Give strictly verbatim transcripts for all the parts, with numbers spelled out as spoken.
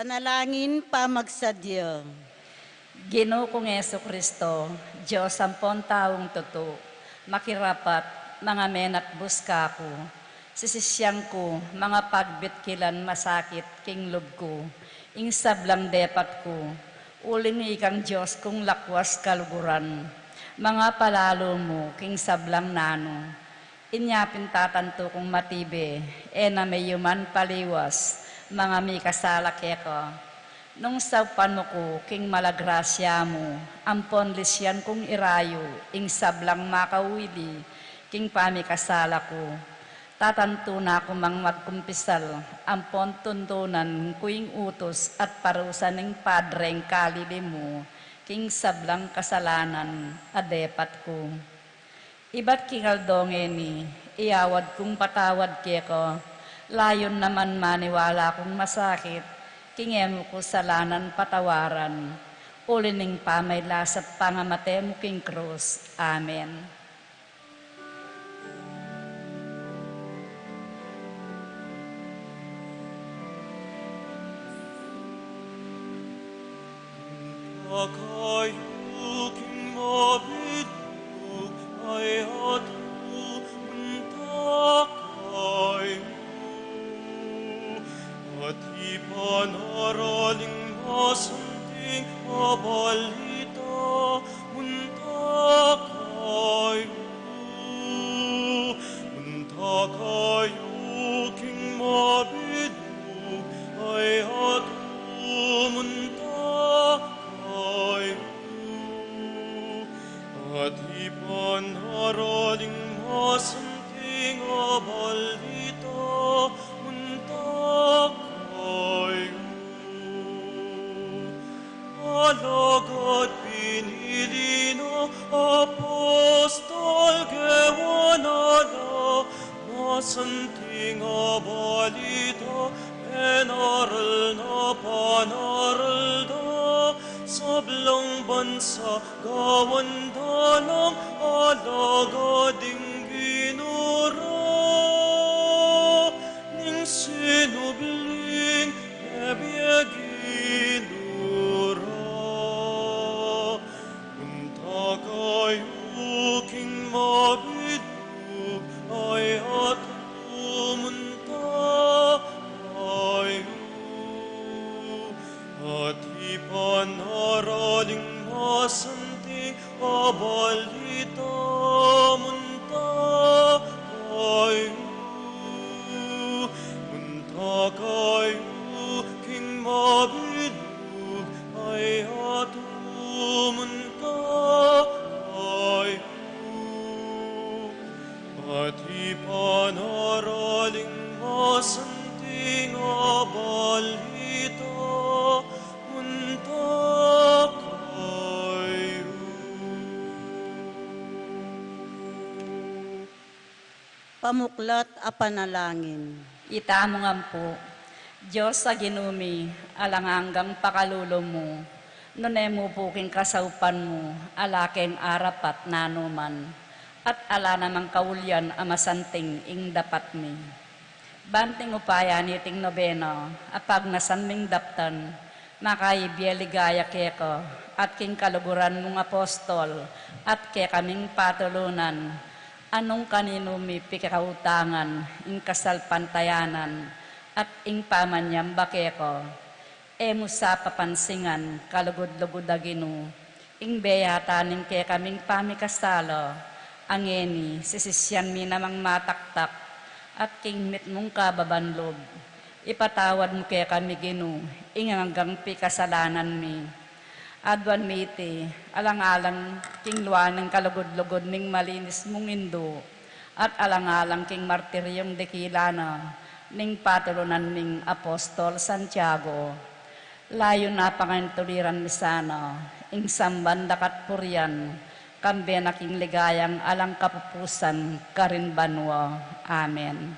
Panalangin pamagsadya. Ginu kung Jesucristo, Dios ampon taung tutu, makirapat, mangamenat bus kaku, sisisyan ku, mangapagbikilan masakit king lub ku, ing sablang depat ku, uling ikang Dios kung lakwas kaluguran, mangapalalu mu king sablang nanu. Inya pin tatantu kung matibe, e na meyuman paliwas, mangamikasala keka. Nung saupan mu ku king mala grasya mu, ampon lisyan kung irayu ing sablang makawili king pamikasala ku. Tatantu na ku mang magkumpisal, ampon tuntunan ku ing utus at parusa ning padreng kalili mu king sablang kasalanan a depat ku. Ibat king aldo ngeni, iawad kung patawad keka, layun naman maniwala kung masakit king e mu ku salanan patawaran, uli ning pamailas at pangamate mu king krus. Amen. Kayu king mabilug a yatu, munta kayu. At ipanaraling masanting a balita, munta kayu. Munta kayu king mabilug a yatu, munta kayu. At ipanaraling masanting a balita, munta kayu. Alagad pinili na apostol, gewa na la masanting a balita, panaral na panaral da sablang bansa, gawan da lang alagad ing Ginu ra. Ning sinubling mebie Ginu ra. Munta kayu king mabilug a yatu, munta kayu. At ipanaraling masanting a balita, munta kayu. Munta kayu king mabilug a yatu, munta kayu. At ipanaraling masanting a balita, munta kayu. Pamuklat a panalangin. Itamu ngan pu, Dios a Ginu mi, alang anggang pakalulu mu, nune mu pu king kasaupan mu, ala keng arapat nanu man, at ala namang kaulian a masanting ing dapat mi. Banting upaya niting nobena a pagnasan ming daptan, makaibie ligaya keka, at king kaluguran mung apostol, at kekaming patulunan, a nung kaninu mi pikakautangan ing kasalpantayanan at ing pamanyamba keka. E mu sa papansingan, kalugud-lugud a Ginu, ing beyatan ning kekaming pamikasala, a ngeni sisisyan mi namang mataktak, at king mitmung kababan lub, ipatawad mu kekami Ginu, ing anggang pikasalanan mi. Aduan mi iti, alang-alang king lua ning kalugud-lugud ning malinis mung Indu, at alang-alang king martiryung dakila na ning patulunan ming Apostol Santiago. Layun a pangaintuliran mi sana ing samban daka at purian, kambe na king ligayang alang kapupusan karin banua. Amen.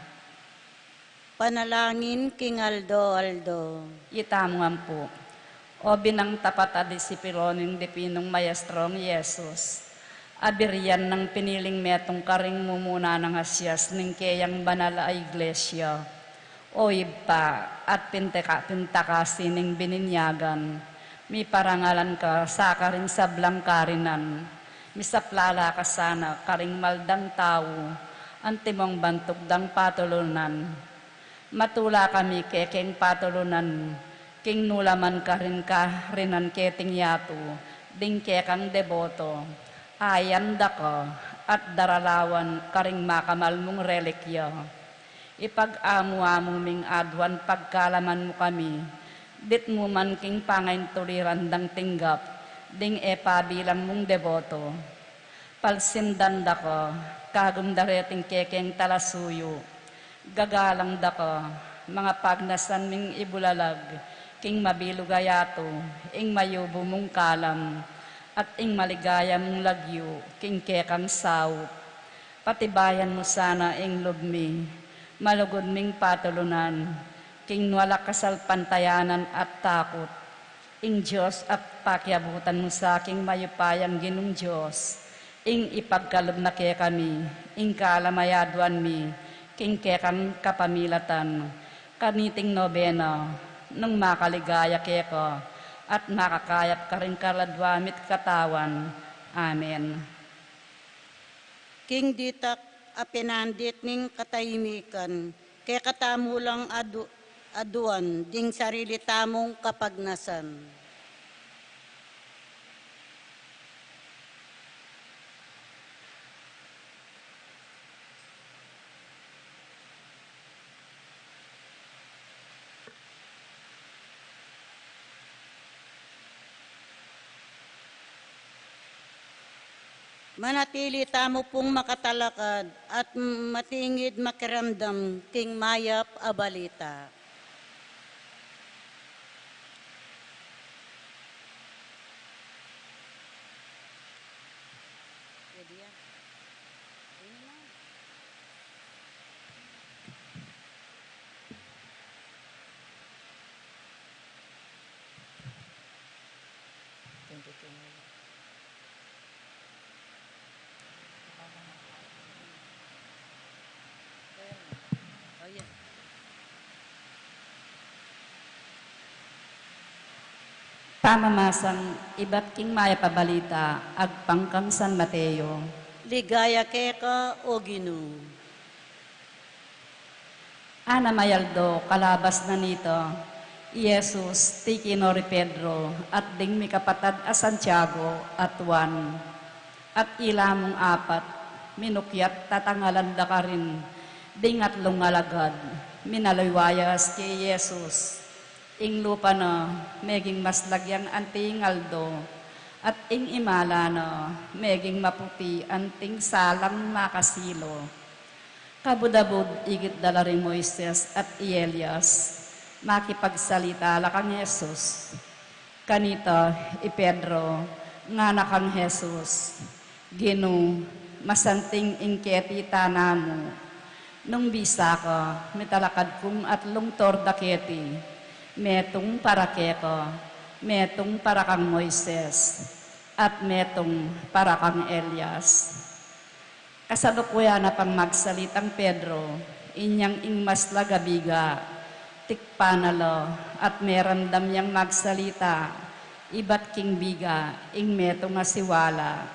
Panalangin king aldo-aldo. Itamu ngan pu. O binang tapat a disipulo ning Dipinung Maestrong Jesus, a birian nang piniling metung karing mumuna nang asias ning keyang banal a Iglesia. O Ibpa, at pintaka-, pintakasi ning bininyagan, miparangalan ka sa karing sablang karinan, misaplala ka sana karing maldang tau, antimong bantug dang patulunan. Matula kami kekeng patulunan, king nulaman karin karinan keting yatu, ding kekang deboto, ayan da ka, at daralawan karing makamal mung relikya. Ipag-amu-amu ming aduan pagkalaman mu kami, ditmu man king pangaintuliran dang tinggap, ding e pabilang mung deboto. Palsindan da ka, kagum da reting kekeng talasuyu. Gagalang da ka, mangapagnasan ming ibulalag, king mabilug a yatu, ing mayubu mung kalam, at ing maligaya mung lagyu, king kekang saup. Patibayan mu sana ing lub mi, malugud ming patulunan, king nuala kasalpantayanan at takut. Ing Dios at pakiabutan mu sa king mayupayang Ginung Dios, ing ipagkalub na kekami, ing kalam a aduan mi, king kekang kapamilatan, kaniting nobena, nung makaligaya keka, at makakayap karing kaladua mit katawan. Amen. King ditak a pinandit ning katahimikan, kekatamu lang adu-, aduan ding sarili tamung kapagnasan. Manatili tamu pung makatalakad at matingid makiramdam king mayap a balita. Pamamasang ibat king mayap a balita agpang kang San Mateo. Ligaya keka, o Ginu. Ana mayaldo, kalabas na nita, i Jesus tikino ri Pedro at ding mikapatad a Santiago at Juan. At ila mung apat, minukyat tatangalan da karin ding atlung alagad, minaliwayas kang Jesus. Ing lupa na meging maslag yang anting aldo, at ing imala na meging maputi anting salang makasilo. Kabud-abud ikit da la ring Moises at i Elias, makipagsalita la kang Jesus. Kanita i Pedro, ngana kang Jesus, Ginu, masanting ing keti tana mu. Nung bisa ka, mitalakad kung atlung torda keti, metung para keka, metung para kang Moises, at metung para kang Elias. Kasalukuyan na pang magsalitang Pedro, inyang ing maslag a biga, tikpan na la, at meramdam yang magsalita, ibat king biga, ing metung a siwala.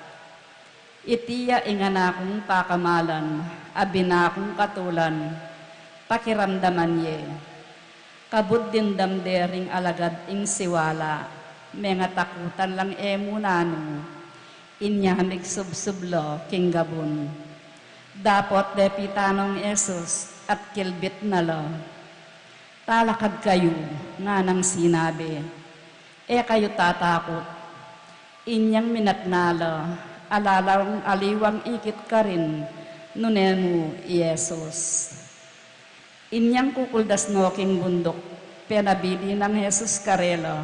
Iti ya ing anak kung pakamalan, a bina kung katulan, pakiramdaman ye. Kabud dimdam de ring alagad ing siwala, mengatakutan lang e mu nanu, inya migsubsub la king gabun. Dapot depitan nong Jesus at kilbit na la. Talakad kayu, nganang sinabi, e kayu tatakut. Inyang minatna la, ala lang aliwang ikit karin, nune mu i Jesus. Inyang kukuldas no king bunduk, penabilin nang Jesus karela,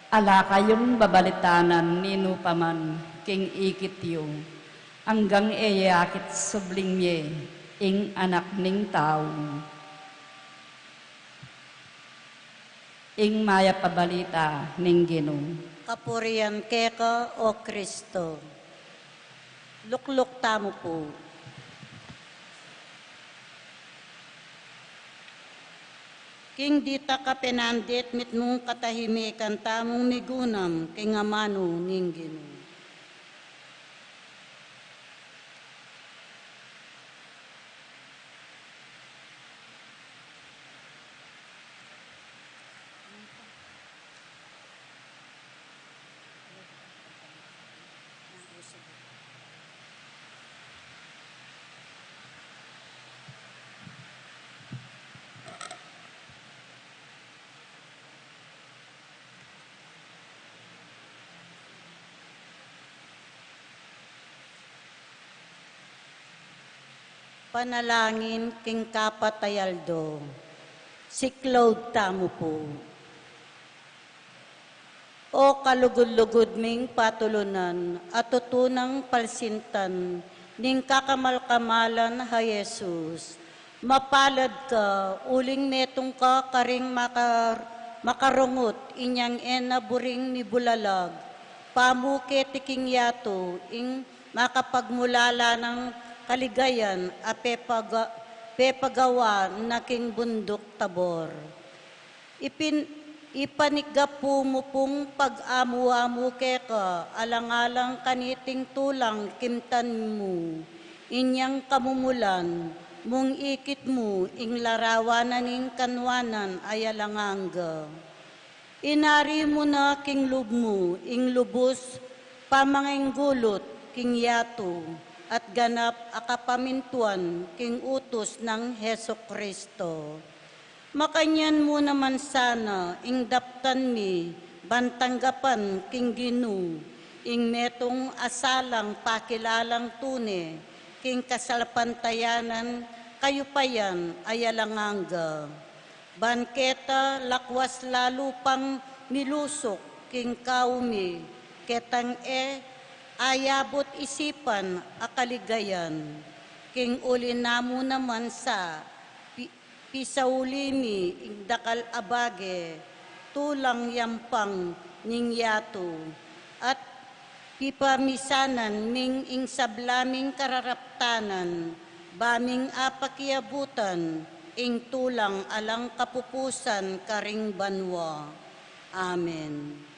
ala kayung babalitanan ninu pa man king ikit yu, anggang e ye akit subling mie ing Anak ning Tau. Ing mayap a balita ning Ginu. Kapurian keka, o Kristo. Lukluk tamu pu. King dita kapenandit mitmung katahimikan tamung migunam king amanu ning Ginu. Panalangin king kapat a aldo. Siklaud tamu pu. O kalugud-lugud ming patulunan, a tutunang palsintan ning kakamal-kamalan a Jesus, mapalad ka uling metung ka karing makar-, makarungut inyang e na buring mibulalag, pamu keti king yatu ing makapagmulala nang kaligayan a pepaga-, pepagawa na king bunduk Tabor. Ipin-, ipaniggapu mu pung pag-amu-amu keka alang-alang kaniting tulang kimtan mu, inyang kamumulan mung ikit mu ing larawan na ning kanwanan a alang angga. Inari mu na king lub mu ing lubus pamangainggulut king yatu at ganap a kapamintuan king utus nang Jesucristo. Makanyan mu naman sana ing daptan mi ban tanggapan king Ginu ing metung a salang pakilalang tune king kasalpantayanan kayupayan a alang angga. Ban keta lakwas lalu pang milusuk king kaumi ketang e ayabut isipan a kaligayan. King uli na mu naman sa pi-, pisauli mi ing dakal a bage, tulang yampang ning yatu, at pipamisanan ming ing sabla ming kararaptanan, ba ming apakiabutan ing tulang alang kapupusan karing banua. Amen.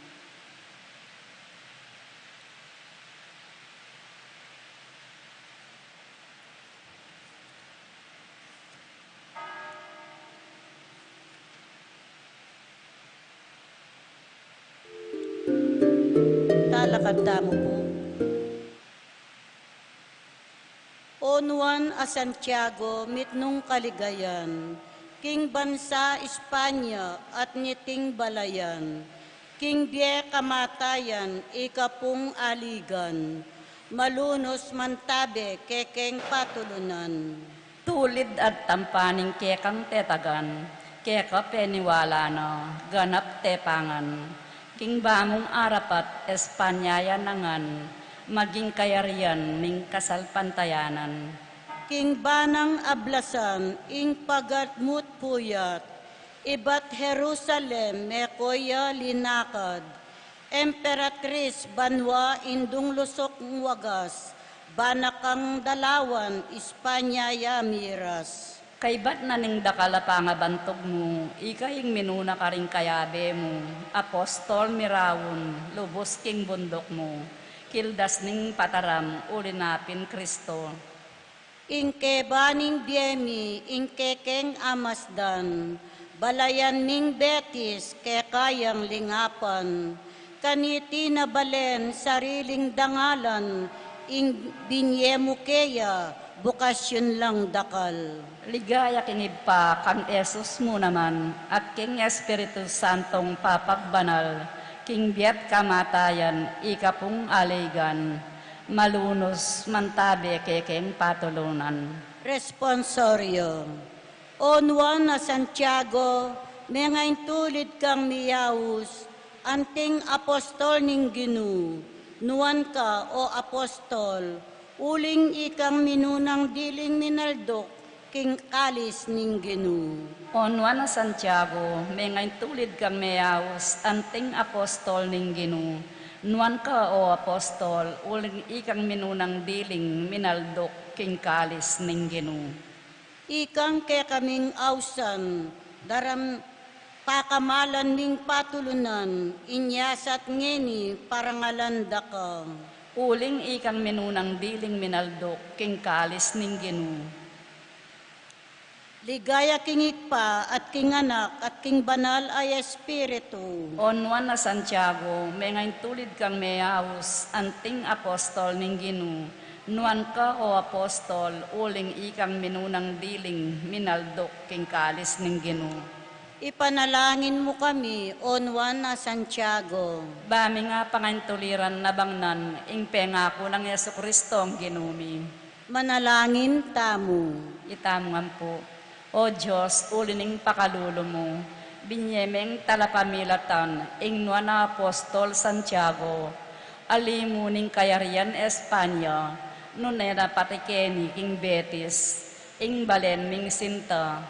Talakad tamu pu. O nuan a Santiago, mitmung kaligayan, king bansa Espanya at niting balayan, king bie kamatayan ika pung aligan, malunus mantabe kekeng patulunan. Tulid at tampa ning kekang tetagan, keka peniwala na ganap tepangan, king bamung arapat Espanya ya nangan, maging kayarian ning kasalpantayanan. King banang ablasan ing pagatmut puyat, ibat Jerusalem meko ya linakad, Emperatris banua indung lusuk wagas, bana kang dalawan Espanya ya miras. Kaybat na ning dakal a pangabantug mu, ika ing minuna karing kayabe mu, apostol miraun, lubus king bunduk mu, kildas ning pataram, uli na pin Kristo. Ing keba ning bie mi, ing kekeng amasdan, balayan ning Betis, keka yang lingapan, kaniti na balen sariling dangalan, ing binie mu keya, bukasyun lang dakal. Ligaya king Ibpa kang Jesus mu naman, at king Espiritu Santong papagbanal, king bie at kamatayan, ika pung aligan, malunus mantabe kekeng patulunan. Responsorio. O nuan a Santiago, mengaintulid kang miyaus, anting apostol ning Ginu, nuan ka, o apostol, uling ikang minunang diling minalduk king kalis ning Ginu. O nuan a Santiago, mengaintulid kang miyaus, anting apostol ning Ginu, nuan ka, o apostol, uling ikang minunang diling minalduk king kalis ning Ginu. Ikang kekaming ausan, daram-, Pakamalan ning patulunan, inya sa at ngeni parangalan da ka. Uling ikang minunang diling minalduk king kalis ning Ginu. Ligaya king Ibpa, at king Anak, at king Banal a Espiritu. O Nuan a Santiago, mengaintulid kang meaus anting apostol ning Ginu. Nuan ka, o apostol, uling ikang minunang diling minalduk king kalis ning Ginu. Ipanalangin mu kami, o Nuan a Santiago. Ba mi nga pangaintuliran nabangnan ing pengaku nang Jesucristong Ginu mi. Manalangin tamu. Itamu ngan pu. O Dios, uli ning pakalulu mu, binye meng talapamilatan ing Nuan a Apostol Santiago, alimu ning kayarian Espanya, nune na pati keni king Betis, ing balen ming sinta,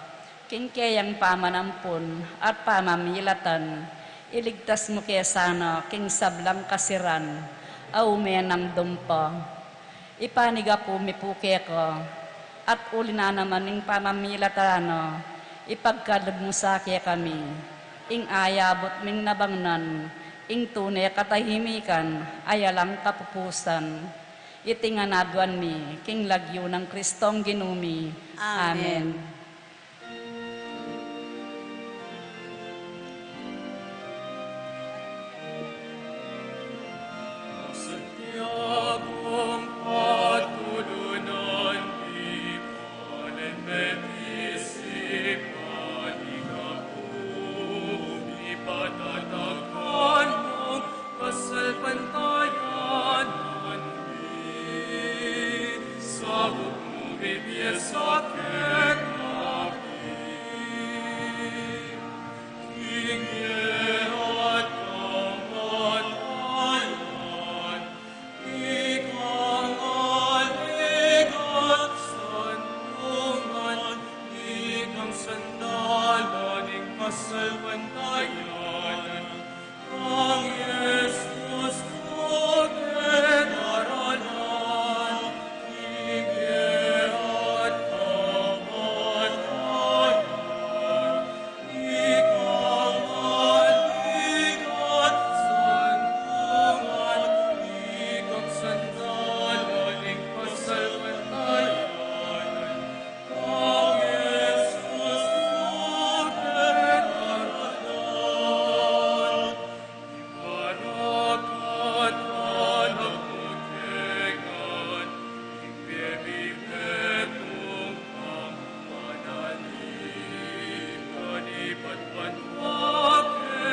king keyang pamanampun at pamamilatan, iligtas mu ke sana king sablang kasiran a ume nang dumpa. Ipanigapu mi pu keka, at uli na naman ning pamamilatan na, ipagkalub mu sa kekami ing ayabut ming nabangnan ing tune katahimikan a alang kapupusan. Iti ngan aduan mi king lagyu nang Kristong Ginu mi. Amen. Amen. Santiago, patulunan mi, palen Betis, ipanigapu mi, patatakan mung kasalpantayanan mi, sabuk mu bibie sa kekami. King e at kamatayan, ikang aligat santungan, ikang sandalan ning kasalpantayanan, Kang Jesus mu kekami daralan, king e at kamatayan, ikang aligat santungan, ikang sandalan ning kasalpantayanan, Kang Jesus mu kekami daralan, ing barakat na pu kekami, ing bebibe tung kamanaligan, ibat banua ke,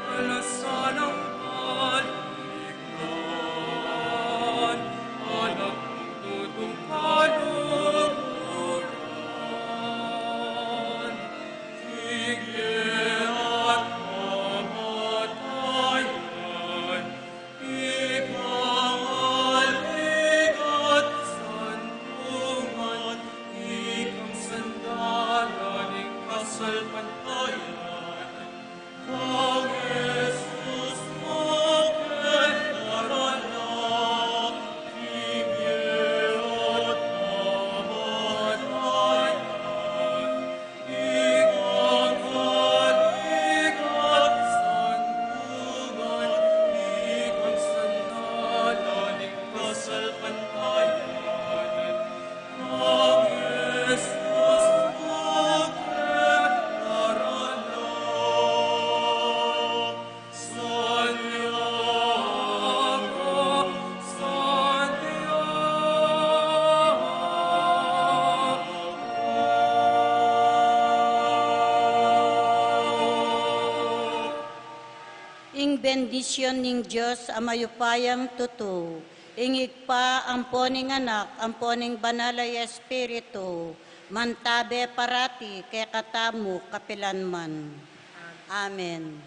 kalasan nang balik Anak mung tutung kaluguran, king e at kamatayan, ikang aligat santungan, ikang sandalan ning kasalpantayanan, Kang Jesus mu kekami daralan, king e at kamatayan, ikang aligat santungan, ikang sandalan ning kasalpantayanan, Ing bendisyun ning Dios a mayupayang tutu, ing Ibpa, ampo ning Anak, ampo ning Banal a Espiritu, mantabe parati kekatamu kapilan man. Amen.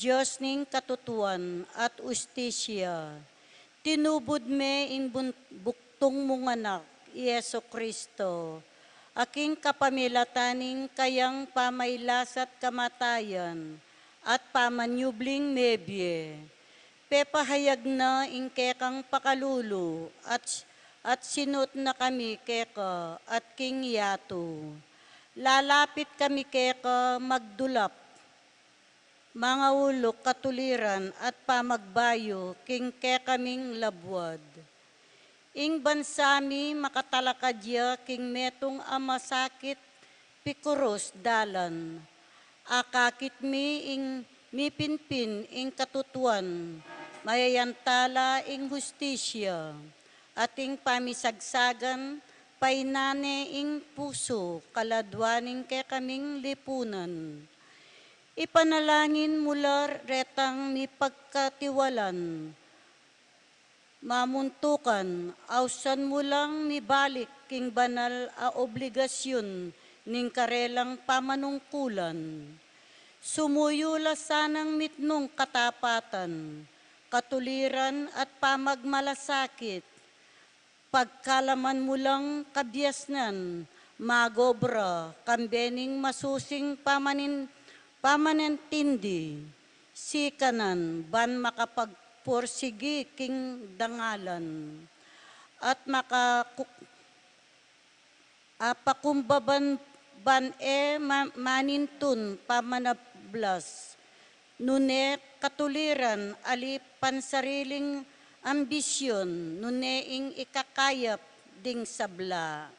Dios ning katutuan at ustisya, tinubud me ing bun-, buktung mung Anak, i Jesu-Cristo, a king kapamilatan ning kayang pamailas at kamatayan at pamanyubling mebie, pepahayag na ing kekang pakalulu at, at sinut na kami keka at king yatu. Lalapit kami keka magdulap, mangauluk katuliran at pamagbayu king kekaming labuad. Ing bansa mi makatalakad ya king metung a masakit pikurus dalan. Akakit mi ing mipinpin ing katutuan, mayayantala ing hustisya, at ing pamisagsagan, painane ing pusu, kaladwa ning kekaming lipunan. Ipanalangin mu la retang mipagkatiwalan, mamuntukan, ausan mu lang mibalik king banal a obligasyun ning karelang pamanungkulan. Sumuyu la sanang mitmung katapatan, katuliran at pamagmalasakit, pagkalaman mu lang kabiasnan, magobra, kambe ning masusing pamanin-, pamanintindi, sikanan, ban makapagpursigi king dangalan, at makaku-, a pakumbaban ban e ma-, manintun pamanablas, nune katuliran ali pansariling ambisyon, nune ing ikakayap ding sabla.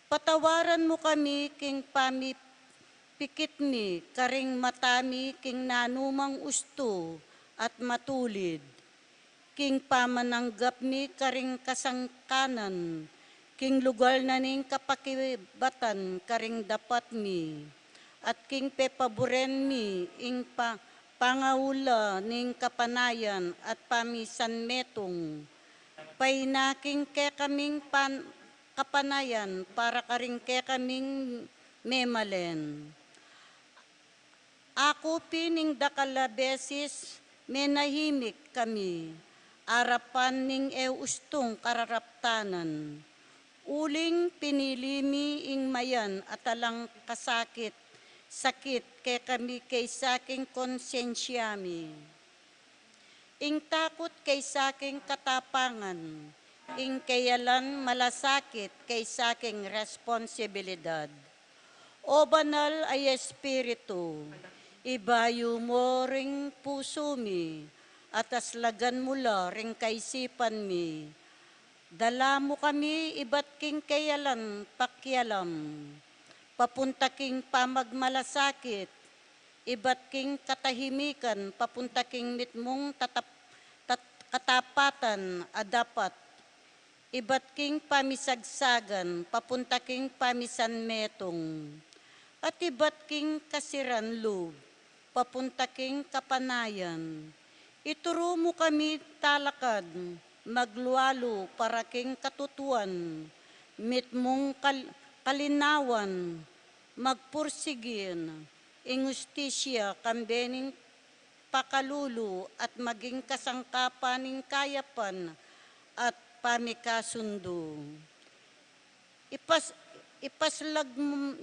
Patawaran mu kami king pamipikit mi karing mata mi king nanumang ustu at matulid, king pamananggap mi karing kasangkanan, king lugal na ning kapakibatan karing dapat mi, at king pepaburen mi ing pa-, pangaula ning kapanayan at pamisanmetung. Painaking kekaming pan-, kapanayan para karing kekaming memalen. Aku pin ing dakal a beses menahimik kami, arapan ning e ustung kararaptanan. Uling pinili mi ing mayan at alang kasakit, sakit kekami kaysa king konsensya mi. Ing takut kaysa king katapangan, ing keyalan malasakit kaysa king responsibilidad. O Banal a Espiritu, ibayu mu ring pusu mi, at aslagan mu la ring kaisipan mi. Dala mu kami ibat king keyalan pakialam, papunta king pamagmalasakit, ibat king katahimikan, papunta king mitmung tatap-, tat-, katapatan a dapat, ibat king pamisagsagan, papunta king pamisanmetung, at ibat king kasiran lub, papunta king kapanayan. Ituru mu kami talakad, maglualu para king katutuan, mitmung kal-, kalinawan, magpursigin, ing ustisya, kambe ning pakalulu at maging kasangkapan ning kayapan at pamikasundu. Ipas-, ipaslag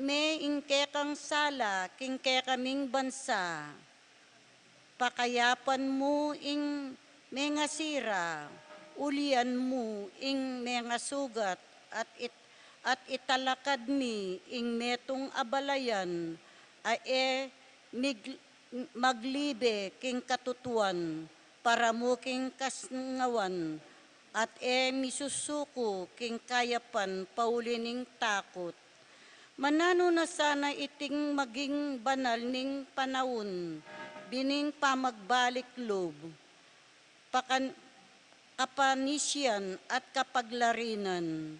me ing kekang sala king kekaming bansa. Pakayapan mu ing mengasira, ulian mu ing mengasugat, at it-, at italakad mi ing metung a balayan a e mig-, maglibe king katutuan, para mu king kasngawan, at e misusuku king kayapan pauli ning takut. Mananu na sana iting maging banal ning panaun, bining pamagbalik lub, pakan-, kapanisian at kapaglarinan,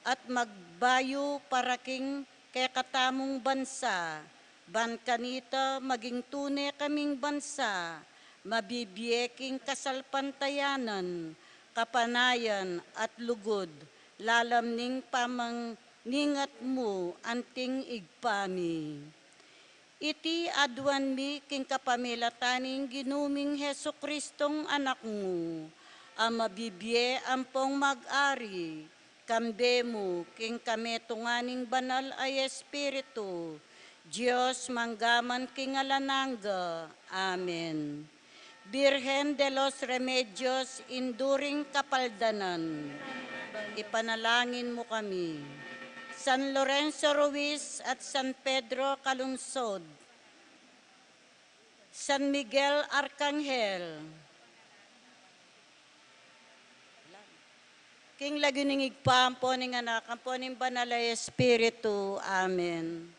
at magbayu para king kekatamung bansa, ban kanita maging tune kaming bansa, mabibie king kasalpantayanan, kapanayan at lugud, lalam ning pamangingat mu anting Ibpa mi. Iti aduan mi king kapamilatan ning Ginu ming Jesucristong Anak mu, a mabibie ampong mag-ari kambe mu king kametungan ning Banal a Espiritu, Dios mangga man king alang angga. Amen. Birhen de los Remedios, Induring Kapaldanan, ipanalangin mu kami. San Lorenzo Ruiz at San Pedro Calungsod, San Miguel Arcangel, king lagyu ning Ibpa, ampo ning Anak, ampo ning Banal a Espiritu. Amen.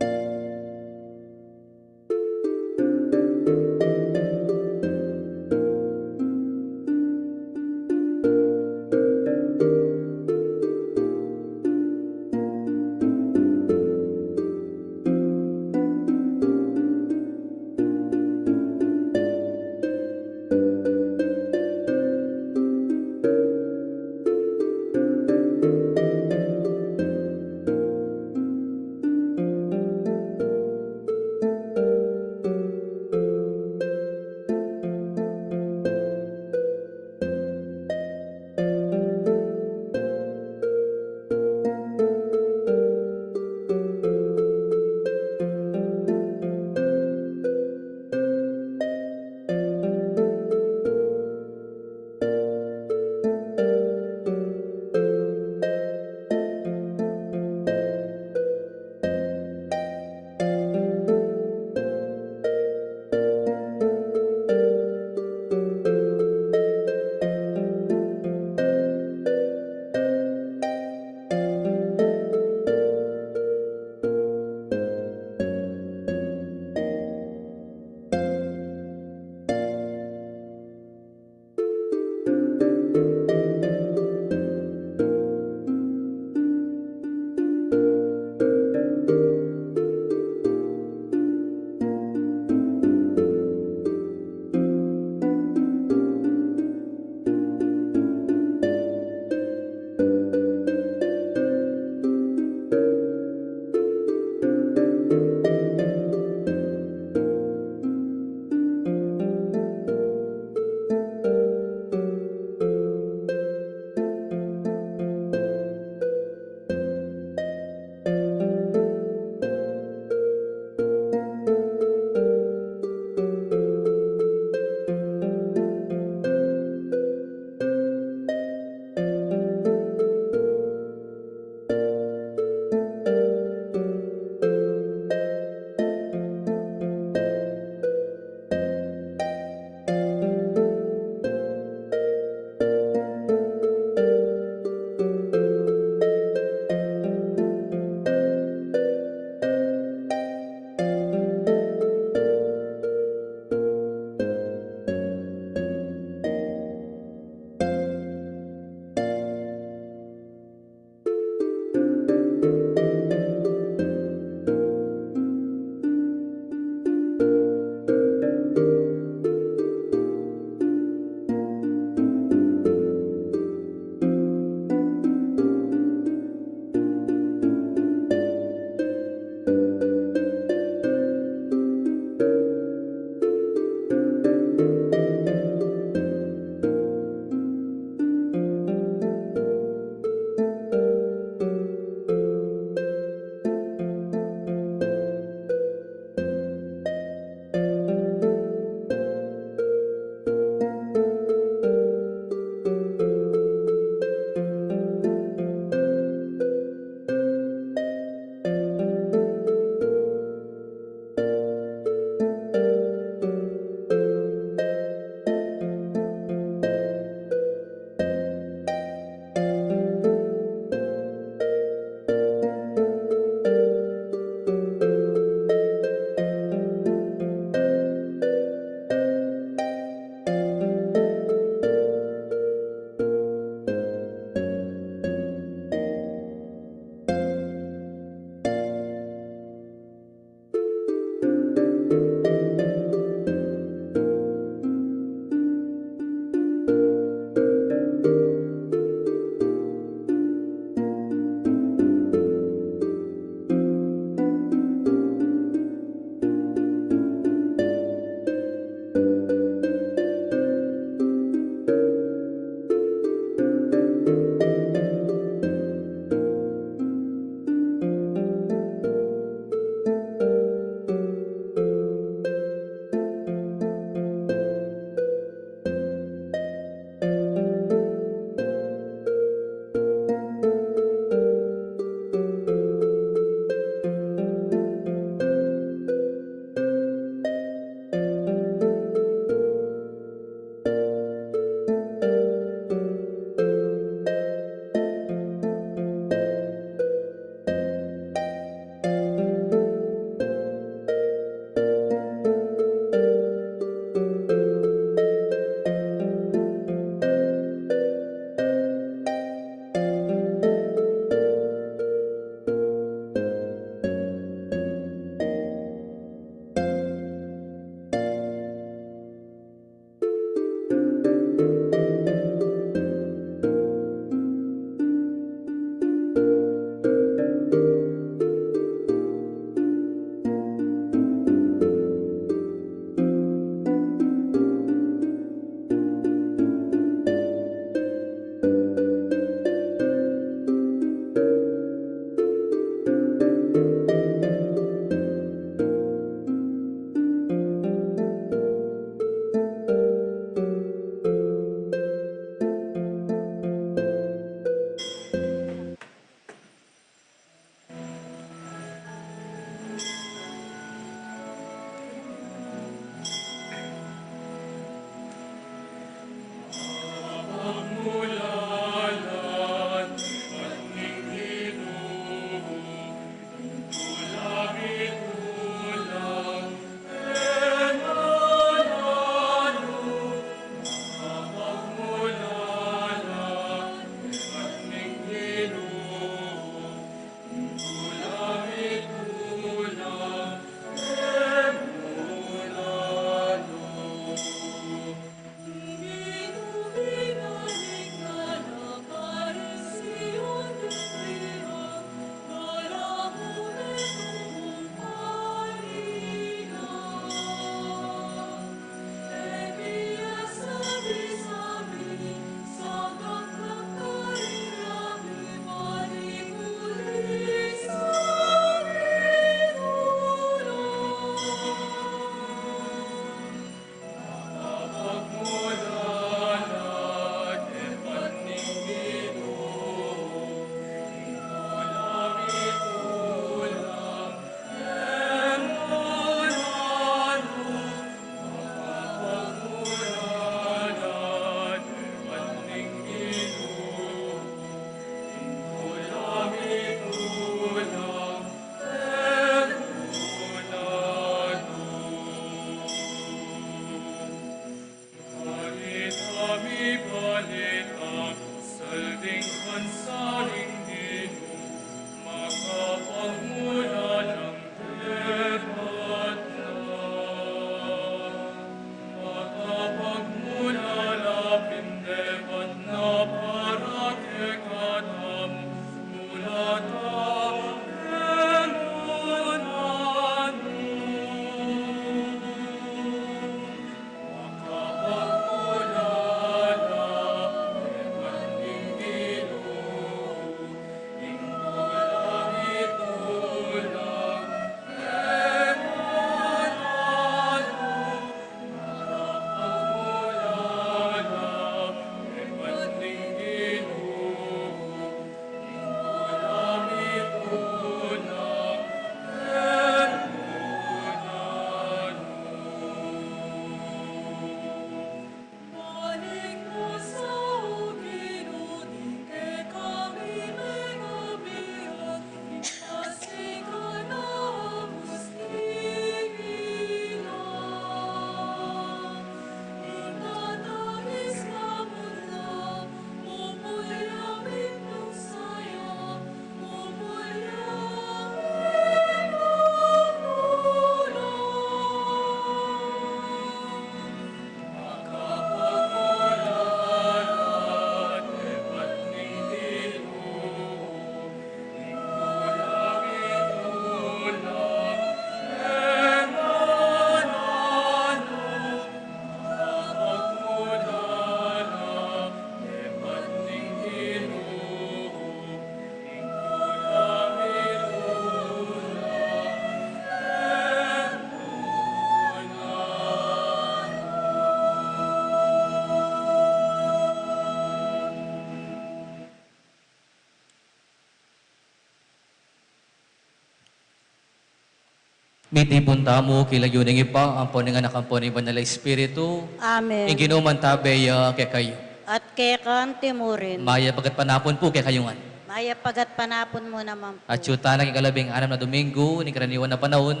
Mitipun tamu king lagyu ning Ibpa, ampo ning Anak, ampo ning Banal a Espiritu. Amen. Ing Ginu mantabe ya kekayu. At keka mu rin. Mayap a gatpanapun pu kekayu ngan. Mayap a gatpanapun mu naman pu. Atyu tana king kalabing anam na Domingo ning karaniwan a panaun,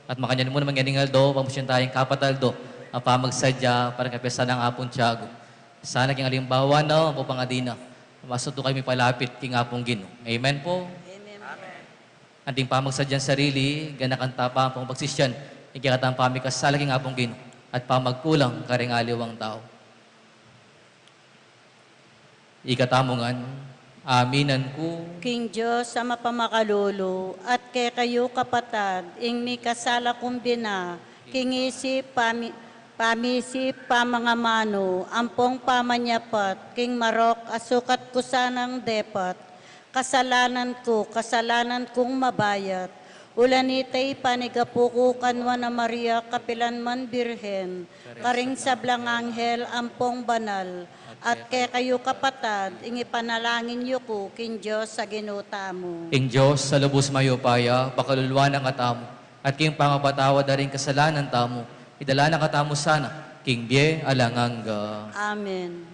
at makanyan mu naman ngening aldo, pamasyal taya king kapat a aldo a pamagsadya para king piyesta nang Apung Tiago. Sana king alimbawa na, ampo pangadi na, mas tutu kayu mipalapit king Apung Ginu. Amen pu. Amen. Anting pamagsadyang sarili, ganakan ta pa ampong pagsisyan ing kekatang pamikasala king Apung Ginu at pamagkulang karing aliwang tau. Ikatamu ngan, aminan ku king Dios a mapamakalulu, at kekayu kapatad, ing mikasala kung bina, king isip, pami-, pamisip, pamangamanu, ampong pamanyapat, king marok a sukat ku sanang depat, kasalanan ku, kasalanan kung mabayat. Ula nita ipanigapu ku kang Nuan a Maria, kapilan man Birhen, karing sablang anghel ampong banal, at kekayu kapatad, ing ipanalangin yu ku king Dios a Ginu tamu. Ing Dios a lubus mayupaya, pakaluluan na katamu, at king pangapatawad da ring kasalanan tamu, idala na katamu sana king bie alang angga. Amen.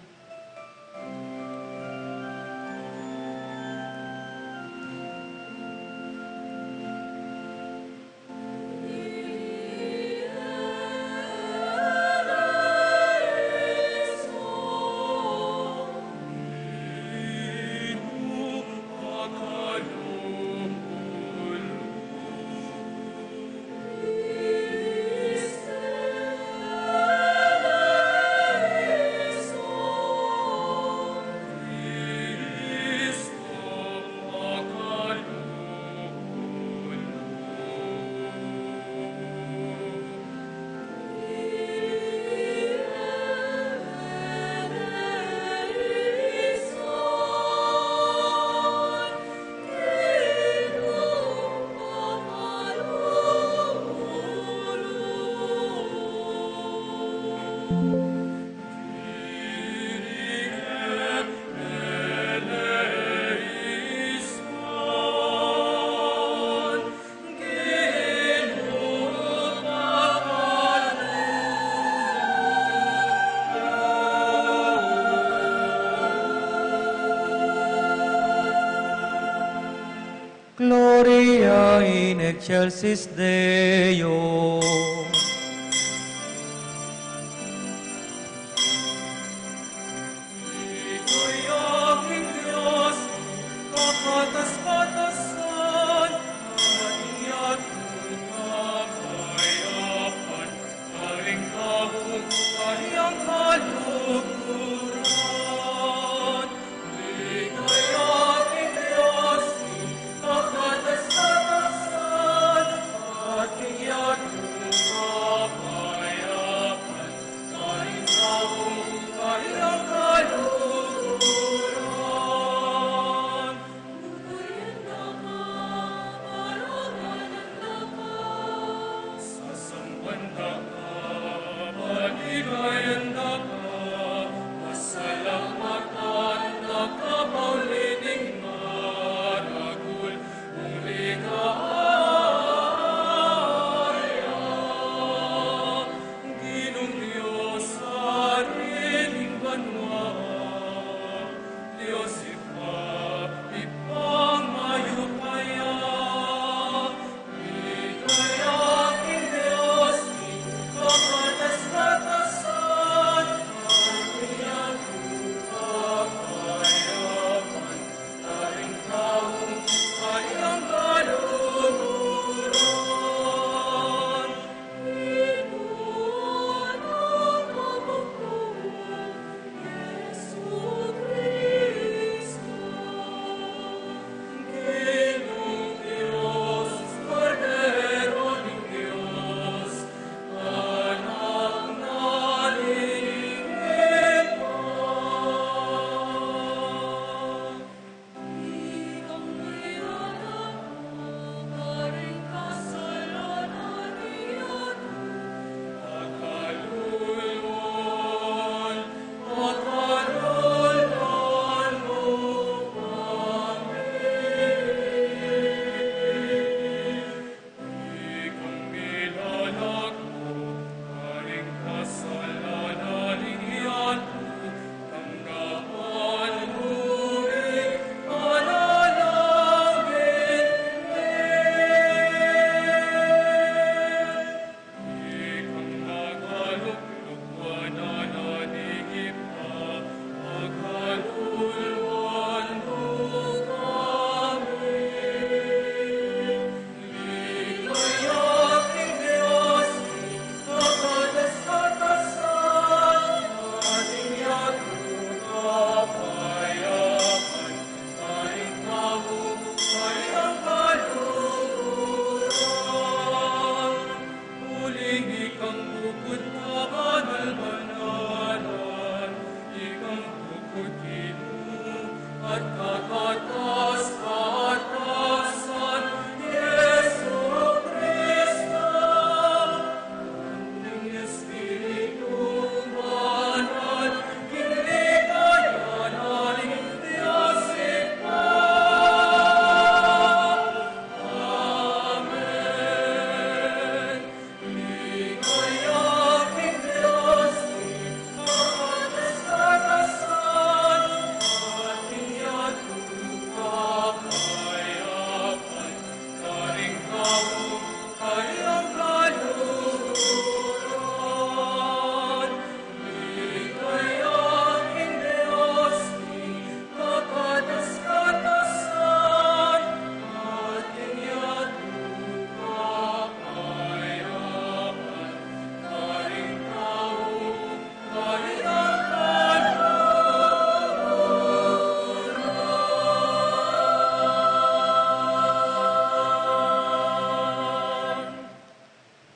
Gloria in excelsis Deo.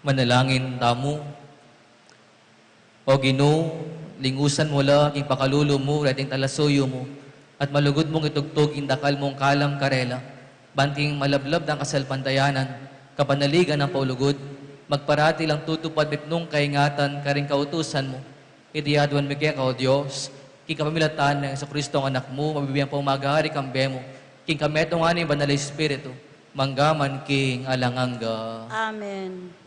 Manalangin tamu. O Ginu, lingusan mu la king pakalulu mu reting talasuyu mu, at malugud mung itugtug ing dakal mung kalam karela, ban king malablab dang kasalpantayanan, kapanaligan nang paulugud, magparati lang tutupad mitmung kaingatan karing kautusan mu. Iti aduan mi keka, O Dios, king kapamilatan nang Jesucristo a Anak mu, mabibie mu pang maghari kambe mu, king kametungan ning Banal a Espiritu, mangga man king alang angga. Amen.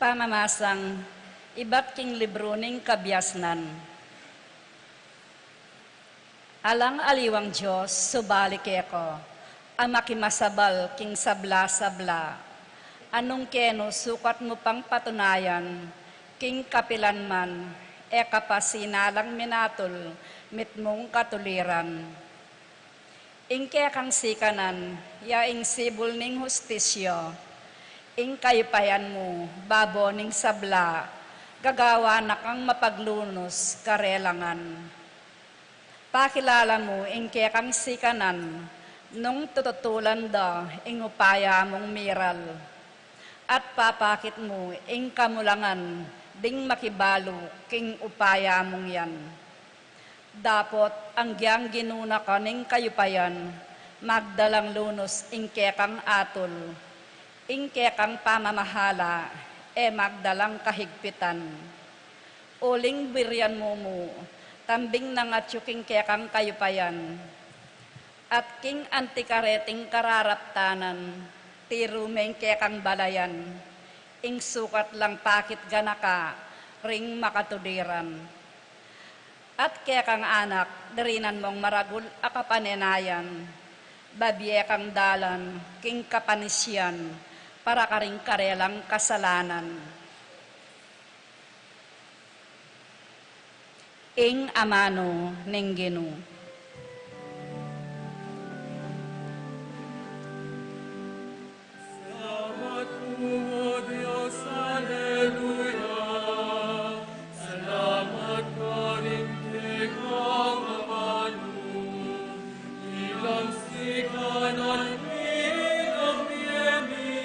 Pamamasang ibat king libru ning Kabiasnan. Alang aliwang Dios subali keko, a makimasabal king sabla-sabla, a nung kenu sukat mu pang patunayan, king kapilan man, e ka pa sinalang minatul mitmung katuliran. Ing kekang sikanan, ya ing sibul ning hustisya, ing kayupayan mu babo ning sabla, gagawan na kang mapaglunus karela ngan. Pakilala mu ing kekang sikanan, nung tututulan da ing upaya mung miral, at papakit mu ing kamulangan ding makibalu king upaya mung yan. Dapot anggyang ginuna ka ning kayupayan, magdalang lunus ing kekang atul, ing kekang pamamahala, e magdalang kahigpitan. Uling burian mu mu, tambing nang atyu king kekang kayupayan, at king anti kareting kararaptanan, tiru meng kekang balayan, ing sukat lang pakit ganaka ring makatuliran. At kekang anak, dirinan mong maragul a kapanenayan, babie kang dalan king kapanisian para karing karelang kasalanan. Ing amanu ning Ginu. Salamat ku, O Dios, aleluya. Salamat karing kekang amanu, ilang sikanan mi, ilang bie mi.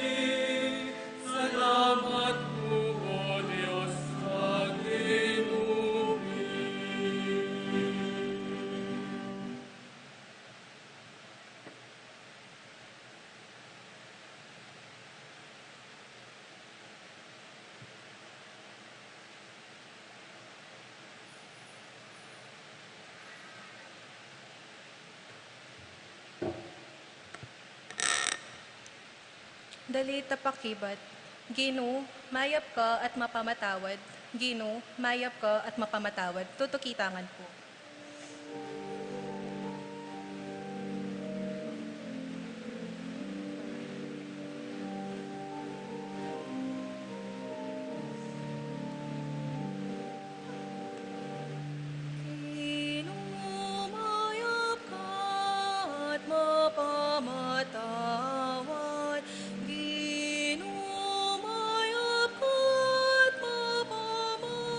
Salamat ku, O Dios, a Ginu mi. Dalit a pakibat. Ginu, mayap ka at mapamatawad. Ginu, mayap ka at mapamatawad. Tutuki tamu ngan pu. Ginu, mayap ka at mapamatawad. Ginu, mayap ka at mapamatawad.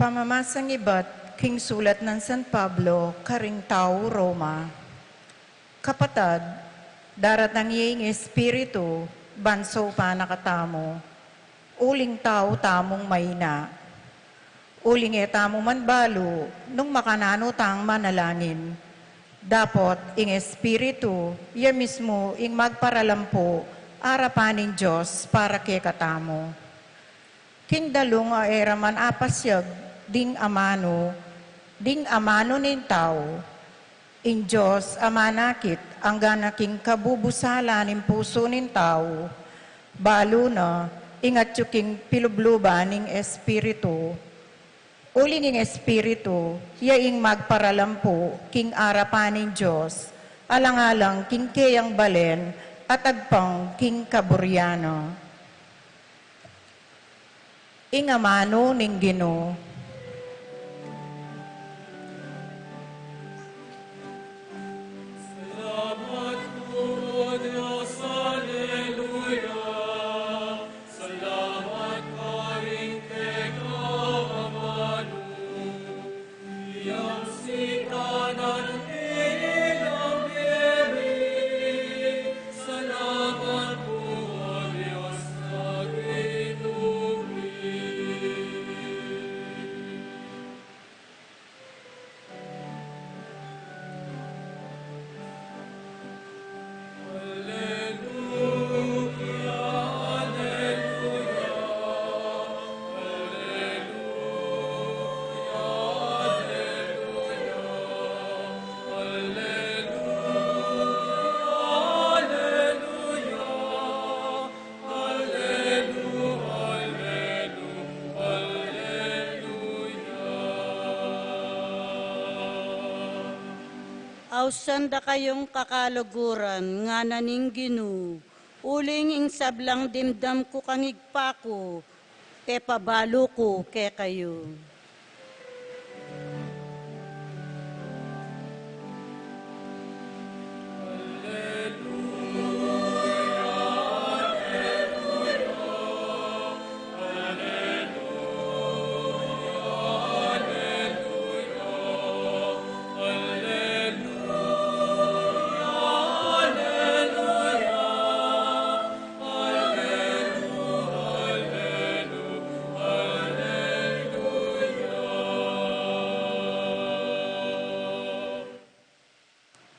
Pamamasang ibat king sulat nang San Pablo karing tau Roma. Kapatad, daratang ya ing Espiritu ban saupan na katamu, uling tau tamung maina. Uling e tamu man balu nung makananu tang manalangin. Dapot ing Espiritu, ya mismu ing magparalampu arapan ning Dios para kekatamu. King dalung a e ra man apasyag ding amanu, ding amanu ning tau, ing Dios a manakit anggana king kabubusalan ning pusu ning tau, balu na ing atyu king pilubluban ning Espiritu. Uling ing Espiritu, ya ing magparalampu king arapan ning Dios, alang-alang king keyang balen at agpang king kaburian na. Ing amanu ning Ginu. Salamat ku, O Dios, aleluya. Salamat karin keka amanu. Yang sikanan ilang biri. Salamat ku, O Dios, na kitubi. Ausan da kayung kakaluguran, ngana ning Ginu, uling ing sablang dimdam ku kang Ibpa ku, pepabalu ku kekayu.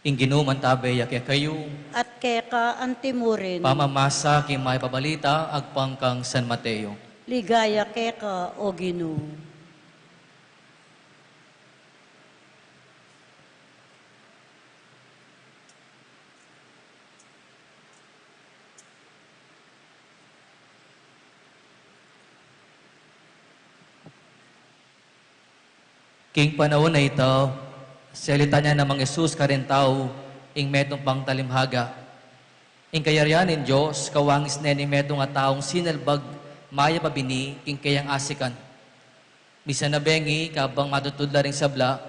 Ing Ginu mantabe ya kekayu. At keka antimurin. Pamamasa king mayap a balita agpang kang San Mateo. Ligaya keka, O Ginu. King panaun a ita, salitan ya namang Jesus karing tau ing metung pang talinghaga. Ing kayarian ning Dios kawangis ne ning metung a taung sinalbag mayap a bini king keyang asikan. Misan a bengi, kabang matutud la ring sabla,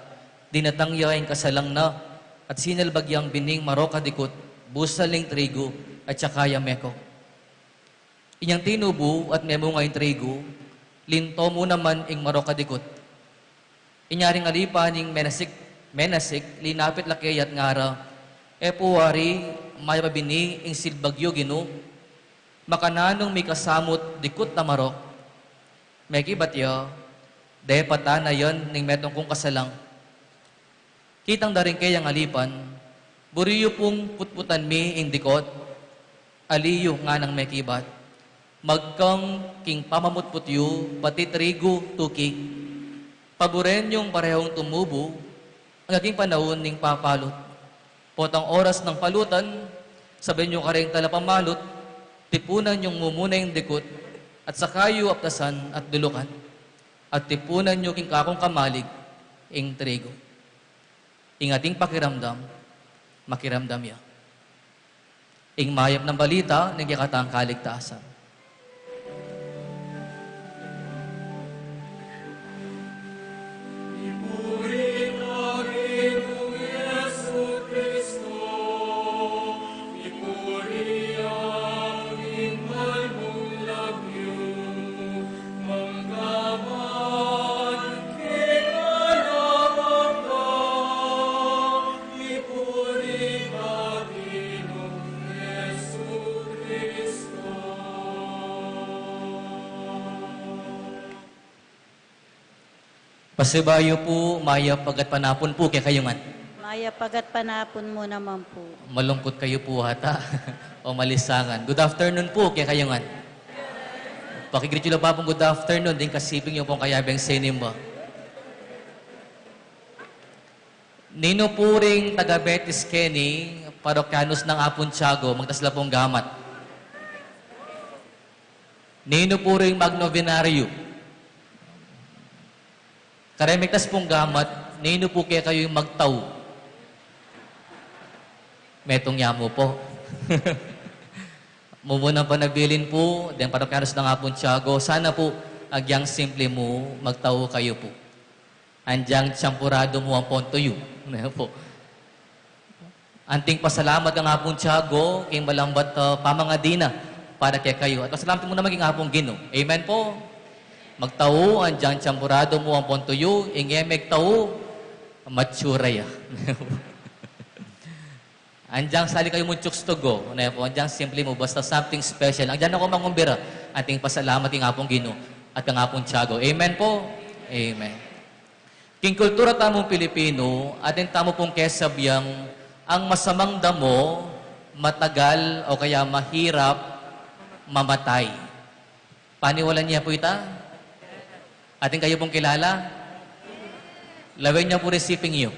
dinatang ya ing kasalang na, at sinalbag yang bining marok a dikut, busal ning trigu, at saka ya meko. Inyang tinubu at memunga ing trigu, linto mu naman ing marok a dikut. Inya ring alipan ning menasik, menasik, linapit la kaya at ngara, E pu wari mayap a bini ing sinalbag yu, Ginu? Makananung mikasamut dikut a marok? Mekibat ya, Depatan na yan ning metung kung kasalang. Kitang da ring keyang alipan, Buri yu pung putputan mi ing dikut? Ali yu, nganang mekibat, magkang king pamamutput yu pati trigu tuki. Paburen yung parehong tumubu, angga king panaun ning papalut. Potang oras nang palutan, sabian yu karing talapamalut, tipunan yung mumuna ing dikut, at saka yu aptasan at dulukan, at tipunan yu king kakung kamalig ing trigu. Ing ating pakiramdam, makiramdam ya. Ing mayap nang balita ning kekatang kaligtasan. Pasibayu pu, mayap a gatpanapun pu kekayu ngan. Mayap a gatpanapun mu naman pu. Malungkut kayu pu ata o malisangan. Good afternoon pu kekayu ngan. Pakigreet yu la ba pung good afternoon ding kasiping yu pung kayabeng sinimba. Ninu pu ring taga Betis keni, parokyanus nang Apun Tiago, magtas la pung gamat. Ninu pu ring magnovenario. Kareng magtas pung gamat, ninu pu kekayu ing magtau? Metung ya mu pu. Mumunang panabilin pu deng parokyanus nang Apun Tiago, sana pu agyang simple mu, magtau kayu pu. Agyang tiyampuradu mu ampong tuyu. Ne pu. Anting pasalamat kang Apung Tiago king malambat a pamangadi na para kekayu. At pasalamat mu naman king Apung Ginu. Amen pu. Magtau, agyang tiyampuradu mu ampong tuyu, ing e megtau, matsura ya. Agyang sali kayu mung chooks to go, ne pu, agyang simple mu, basta something special. Agyang na ku mangumbira, anting pasalamat king Apung Ginu at kang Apung Tiago. Amen pu. Amen. King kultura tamung Pilipinu, atin tamu pung kesabian, ang masamang damo, matagal o kaya mahirap mamatay. Paniwalan yu pu ita? Atin kayu pung kilala? Lawen yu pu ring siping yu.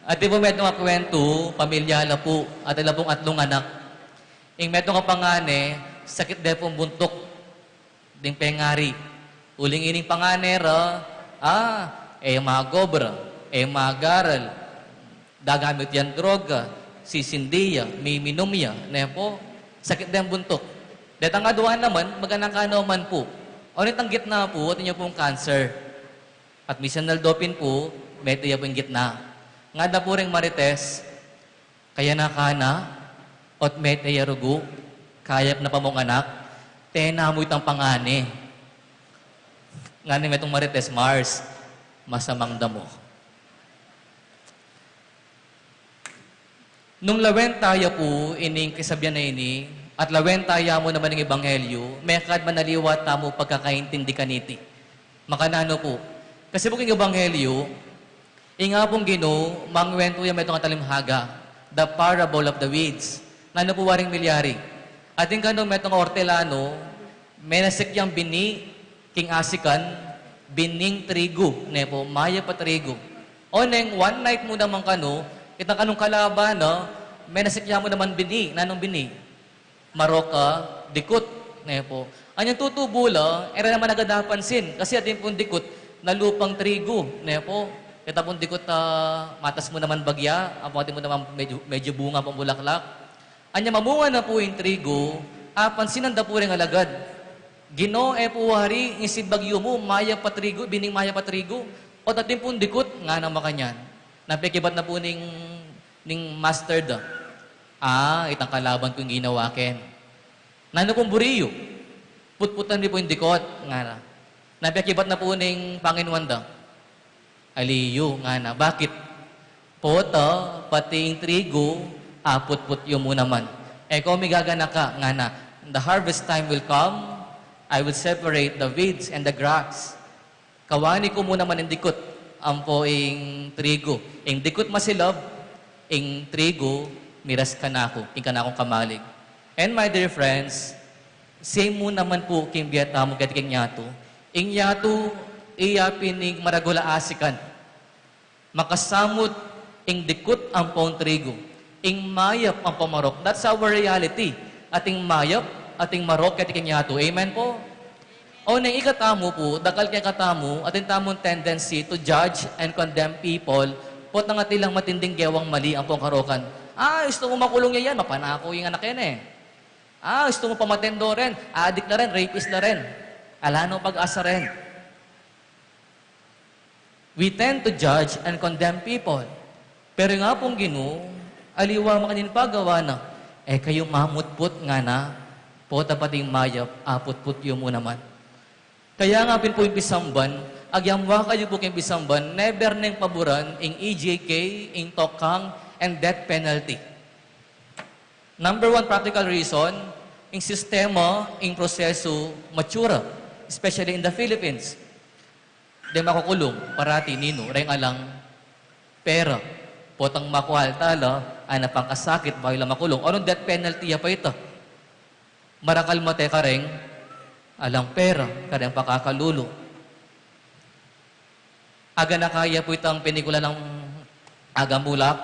Atin pu metung a kwentu, pamilya la pu, atin la pung atlung anak. Ing metung a pangane, sakit de pung buntuk. Ding pengari. Uling ining pangane ra, ah, e magobra, e magaral, gagamit yang droga, sisindi ya, miminum ya, ne pu, sakit deng buntuk. Detang adwa naman, maganaka naman pu. O nitang gitna pu, atin ya pung cancer. At misan aldo pin pu, mete ya pung gitna. Ngana pu ring marites, Kaya na ka na, ot mete ya rugu, kayap na pa mung anak, tena mu itang pangane. Ngana metung marites, Mars, masamang damo. Nung lawen taya pu ining kesabian a ini, at lawen taya mu naman ing ebanghelyu, mekad manaliwa tamu pagkakaintindi kaniti. Makananu pu. Kasi pu king ebanghelyu, Ing Apung Ginu, mangwentu ya metung a talimhaga, the parable of the weeds. Nanu pu waring milyari? Atin kanu metung a ortelanu, menasik yang bini, king asikan, bining trigu, ne pu, mayap a trigu. O neng one night mu naman kanu, itang kanung kalaban na, menasik ya mu naman bini, nanung bini? Marok a dikut, ne pu. Anyang tutubu la, e ra naman agad apansin, kasi atin pung dikut na lupang trigu, ne pu. Kita pung dikut a matas mu naman bagya, ampong atin mu naman medyu, medyu bunga ampong bulaklak. Anyang mamunga na pu ing trigu, apansinan da pu ring alagad. Ginu, e pu wari, ing simbag yu mu, mayap a trigu, bining mayap a trigu. Ot atin pung dikut, ngana makanyan. Napekibat na pu ning, ning master da. Ah, itang kalaban ku ing ginawa ken. Nanu pung buri yu? Putputan mi pu ing dikut, ngana. Napekibat na pu ning panginuan da. Ali yu, ngana. Bakit? Pota, pati ing trigu, aputput yu mu naman. E ko migaganaka, ngana. The harvest time will come, I will separate the weeds and the grass. Kawani ku mu naman ing dikut ampo ing trigu. Ing dikut masilab, ing trigu miras kanaku, ing kanakung kamalig. And my dear friends, same mu naman pu king bie tamu keti king yatu. Ing yatu, iya pin ing maragul a asikan. Makasamut ing dikut ampong trigu, ing mayap ampong marok. That's our reality. Ating mayap, ating marok keti king yatu. Amen pu? O neng ikatamu pu, dakal kekatamu, atin tamung tendency to judge and condemn people, potang atin lang matinding gewang mali ampong karokan. Ah, istu mu makulung ya yan, mapanako ing anak yan e. Ah, istu mu pamaten do ren, adik la ren, rapist la ren. Ala nung pag-asa ren. We tend to judge and condemn people. Pero ing Apung Ginu, aliwa makanyan ing pagawa na, e kayu mamutput, ngana, pota pati ing mayap, aputput yu mu naman. Kaya nga pin pu ing pisamban, agyang wa kayu pu king pisamban, never neng paburan ing E J K, ing tokang, and death penalty. Number one practical reason, ing sistema, ing prosesu, matsura. Especially in the Philippines, deng makukulung parati ninu, reng alang pera. Potang makual tala, ana pang kasakit, bayu la makulung. Anong death penalty ya pa ita? Marakal mate kareng alang pera, kareng pakakalulu. Aganaka ya pu itang pelikula nang Agamulak.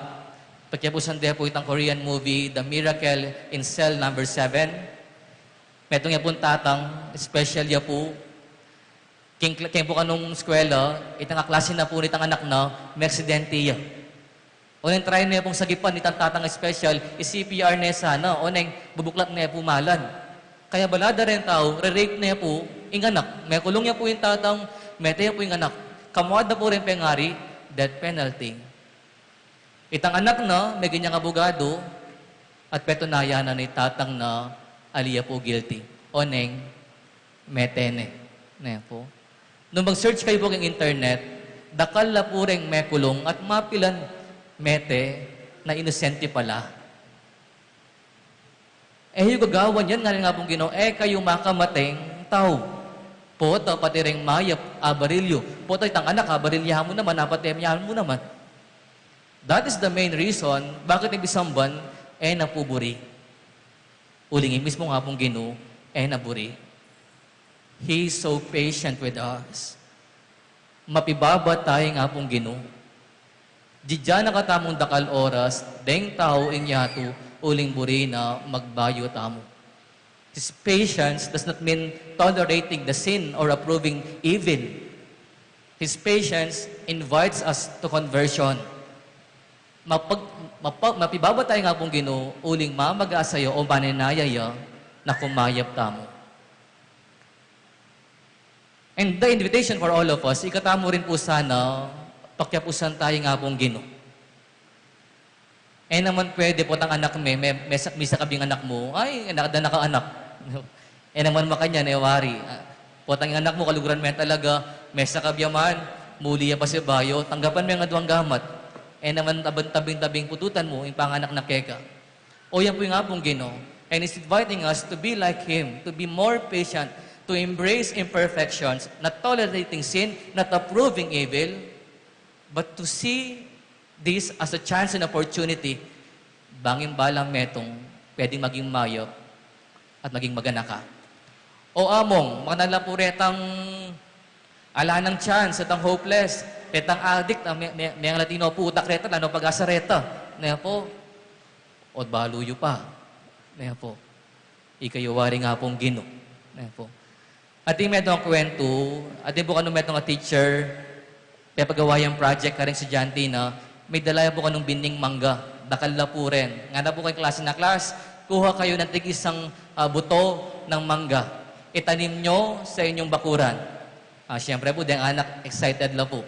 Pakyapusan de pu itang Korean movie, The Miracle in Cell Number Seven. Metung ya pung tatang, special ya pu. King, king pu kanung eskwela, itang kaklase na pu nitang anak na, may aksidente ya. Oneng try ne pung sagipan itang tatang special, i-C P R ne sana, oneng bubuklat ne pu malan. Kaya balada reng tau, re-rape ne pu ing anak. Mekulung ya pu ing tatang, mete ya pu ing anak. Kamuad na pu reng pengari, death penalty. Itang anak na, meging yang abugadu, at petunayan na ni tatang na ali ya pu guilty. Oneng mete ne. Ne pu. Nung mag-search kayu pu king internet, dakal la pu reng mekulung at mapilan mete na inosente pala. E yu gagawan yan, ngana ning Apung Ginu, e kayu makamateng tau. Pota pati reng mayap, abaril yu. Pota itang anak, abaril ya mu naman, apate ya mu naman. That is the main reason bakit ing bisamban e na pu buri. Uling ing mismung Apung Ginu e na buri. He is so patient with us. Mapibaba taya ing Apung Ginu. Didyan na katamung dakal oras, deng tau ing yatu, uling buri na magbayu tamu. His patience does not mean tolerating the sin or approving evil. His patience invites us to conversion. Mapag-, mapa-, mapibaba taya ing Apung Ginu, uling mamagasaya o manenaya ya na kumayap tamu. And the invitation for all of us, ikatamu rin pu sana, pakyapusan taya ing Apung Ginu. E naman pwede potang anak me, me, me, mesa-, mesa ka bing anak mu, ay, anak, da na ka anak. E naman makanyan, e wari. Ah, potang ing anak mu, kaluguran me talaga, mesa ka bing man, muli ya pasibayu, tanggapan me ing aduang gamat. E naman tabing-tabing pututan mu, ing panganak na keka. O yan pu ing Apung Ginu. And He's inviting us to be like Him, to be more patient, to embrace imperfections, not tolerating sin, not approving evil, but to see this as a chance and opportunity, bang ing balang metung pwedeng maging mayap at maging maganaka. O Among, makanyan la pu retang ala nang chance, retang hopeless, retang addict, ah, me-, me-, meng Latino pu, utak reta, ala nang pag-asa reta. Ne pu? O balu yu pa. Ne pu? Ika yu wari ing Apung Ginu. Ne pu? Atin metung a kwentu, atin pu kanung metung a teacher, pepagawa yang project karing estudyante na, may dala ya pu kanung bining mangga, dakal la pu rin. Ngana pu keng kaklase na, "Klas, kuha kayu ng tig-isang, ah, buto ng mangga. Itanim niyo sa inyong bakuran." Ah, siyempre pu, deng anak, excited la pu.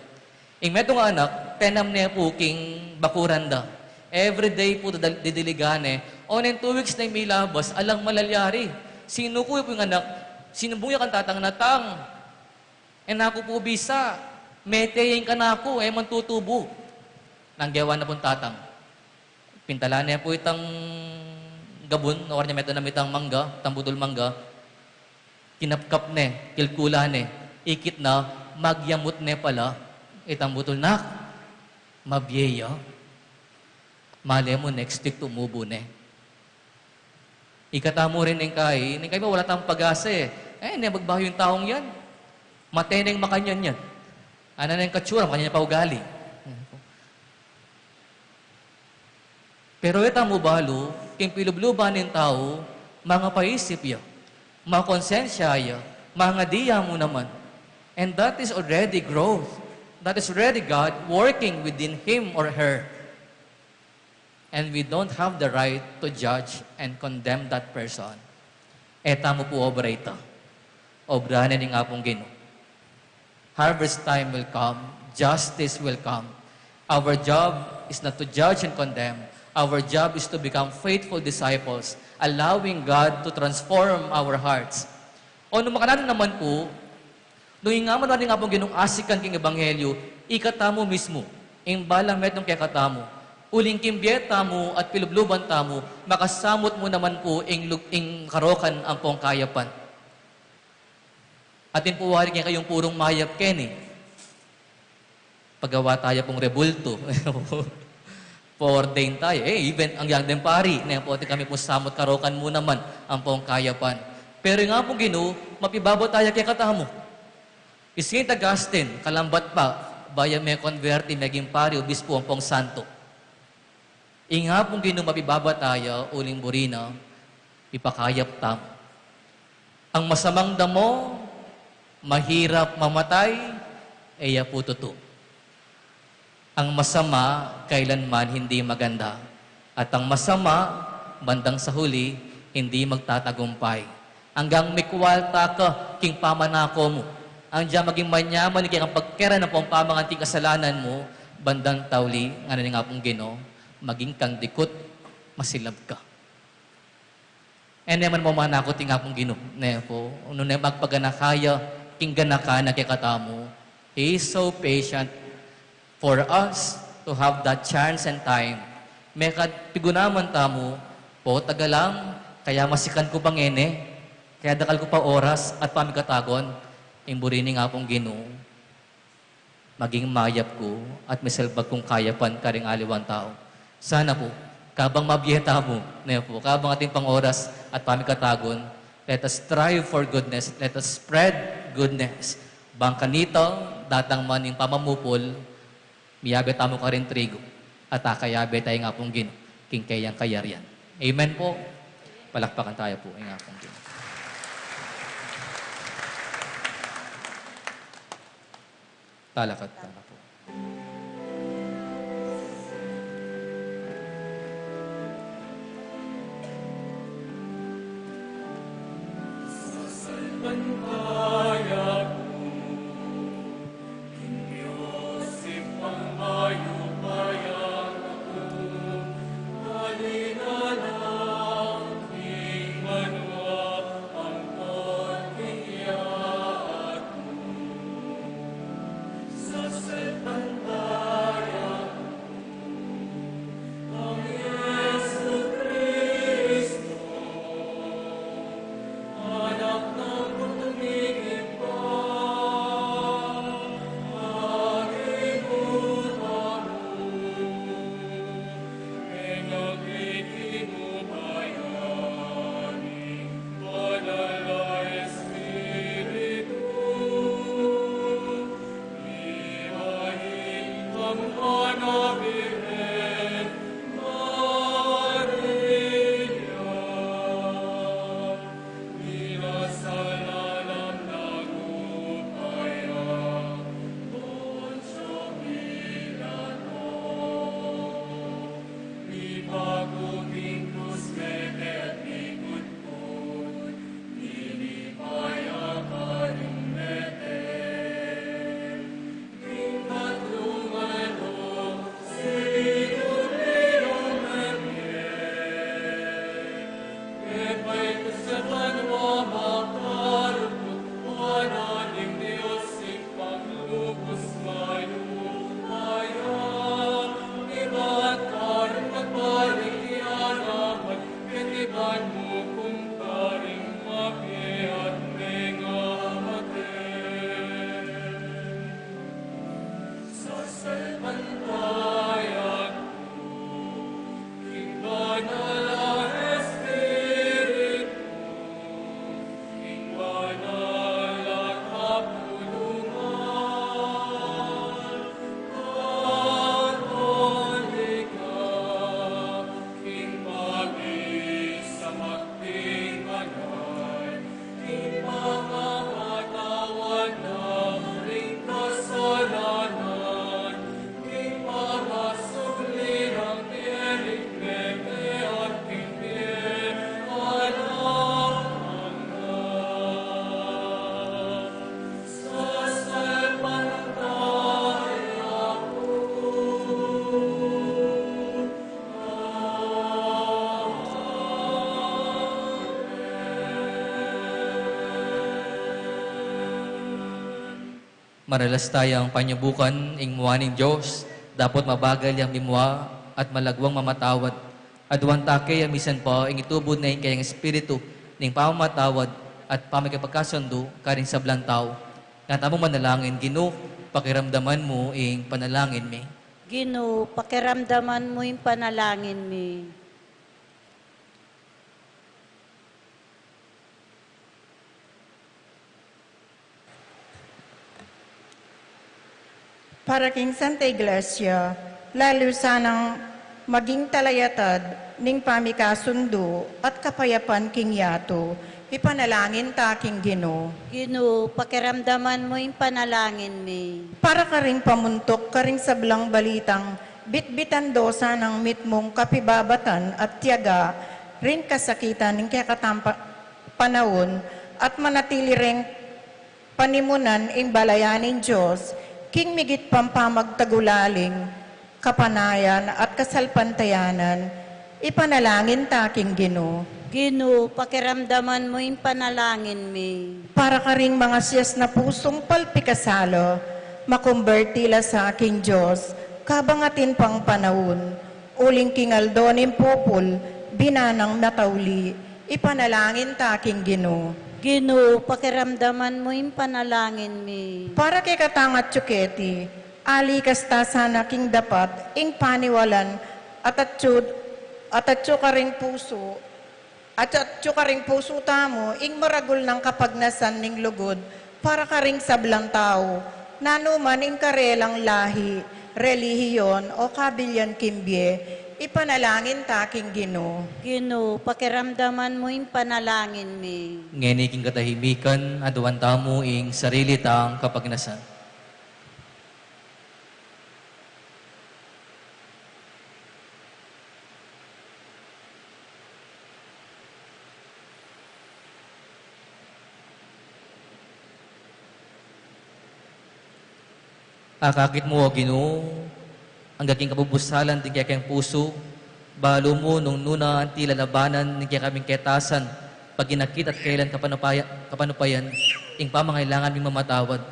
Ing metung a anak, tenam ne pu king bakuran da. Everyday pu da-, didiligan ne. Oneng two weeks na ing milabas, alang malalyari. Sinuku ya pu ing anak, sinumbung ya kang tatang na, "Tang, e na ku pu bisa, mete ya ing kanaku, e man tutubu." Nanu gewa na pung tatang? Pintalan ne pu itang gabun, o karna metung a mangga, itang butul mangga. Kinapkap ne, kilkulan ne, ikit na, magyamut ne pala itang butul. "Nak, mabie ya. Malay mu next week tumubu ne." Ikatamu rin ning kai, ning kai ba wala tang pag-asa e. E, ne magbayu ing taung yan. Mate neng makanyan yan. Ana neng katsura, makanyan ya pa ugali. Pero e tamu balu, king pilubluban ning tau, mangapaisip ya, makonsensya ya, mangadi ya mu naman. And that is already growth. That is already God working within him or her. And we don't have the right to judge and condemn that person. E tamu pu obra ita. Obra ne ning Apung Ginu. Harvest time will come. Justice will come. Our job is not to judge and condemn. Our job is to become faithful disciples, allowing God to transform our hearts. O nung makananu naman pu, nung ing amanuan ning Apung Ginung asikan king ebanghelyu, ikatamu mismu, ing balang metung kekatamu, uling king bie tamu at pilubluban tamu, makasamut mu naman pu ing lug-, ing karokan ampong kayapan. Atin pu wari kekayung purung mayap keni. Pagawa taya pung rebulto. Pa-ordain taya. Eh, even agyang deng pari, ne pu, atin kami pung samut karokan mu naman ampong kayapan. Pero ing Apung Ginu, mapibaba taya kekatamu. I Saint Augustine, kalambat pa, bayu me-convert, meging pari, obispo, ampong santo. Ing Apung Ginu mapibaba taya, uling buri na, mipakayap tamu. Ang masamang damo, mahirap mamatay, e ya pu tutu. Ang masama, kailanman hindi maganda. At ang masama, bandang sa huli, hindi magtatagumpay. Anggang mikwalta ka king pamanako mu. Anggang maging manyaman ing kekang pagkeran ampong pamangan king kasalanan mu, bandang tauli, ngana ning Apung Ginu, maging kang dikut, masilab ka. E ne man mu manakut ing Apung Ginu, ne pu, nune magpaganaka ya, king ganaka na kekatamu. He is so patient for us to have that chance and time. Mekad pigunaman tamu, pu, taga lang, kaya masikan ku pa ngeni, kaya dakal ku pa oras at pamikatagun, ing buri ning Apung Ginu, maging mayap ku at misalbag kung kayapan karing aliwang tau. Sana pu, kabang mabie tamu, ne pu, kabang atin pang oras at pamikatagun, let us strive for goodness, let us spread goodness. Bang kanita, datang man ing pamamupul, miyabe tamu karing trigu, at akayabe taya ing Apung Ginu king kayang kayarian. Amen pu. Palakpakan taya pu ing Apung Ginu. Talakad tana pu. Maralas tayang panyubukan ing mua ning Dios, dapot mabagal yang mimua at malagwang mamatawad. Aduan ta ke ya misan pa ing itubud na ing kayang Espiritu ning pamamatawad at pamikipagkasundu karing sablang tau. Nga tamu manalangin: Ginu, pakiramdaman mu ing panalangin mi. Ginu, pakiramdaman mu ing panalangin mi. Para king Santa Iglesia, lalu sanang maging talayatad ning pamikasundu at kapayapan king yatu, ipanalangin ta king Ginu. Ginu, pakiramdaman mu ing panalangin mi. Para karing pamuntuk karing sablang balitang bitbitan do sanang mitmung kapibabatan at tiyaga ring kasakitan ning kekatang pa-, panaun, at manatili reng panimunan ing balayan ning Dios king migit pang pamagtagulaling kapanayan at kasalpantayanan, ipanalangin ta king Ginu. Ginu, pakiramdaman mu ing panalangin mi. Para karing mangasias na pusung palpikasala, makumberti la sa king Dios kabang atin pang panaun, uling king aldo ning pupul binanang matauli, ipanalangin ta king Ginu. Ginu, pakiramdaman mu ing panalangin mi. Para kekatang atyu keti, alikas ta sana king dapat ing paniwalan, at atyu, at atyu karing pusu, at atyu karing pusu tamu ing maragul nang kapagnasan ning lugud para karing sablang tau, nanu man ing karelang lahi, relihiyon, o kabilyan king bie, ipanalangin ta king Ginu. Ginu, pakiramdaman mu ing panalangin mi. Ngeni king katahimikan, aduan tamu ing sarili tang kapagnasan. Akakit mu, O Ginu, anggang king kabubusalan ding kekeng pusu, balu mu nung nuna anti lalabanan ning kekaming ketasan, pag-inakit at kailan kapanupaya-, kapanupayan, ing pamangailangan ming mamatawad.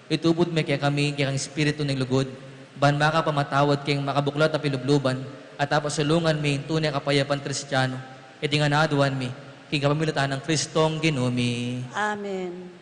Itubud me kekami ing kekang espiritu ning lugud, ban makapamatawad keng makabuklat a pilubluban, at apasulungan mi ing tune a kapayapan Kristiano. Iti ngan aduan mi king kapamilatan nang Kristong Ginu mi. Amen.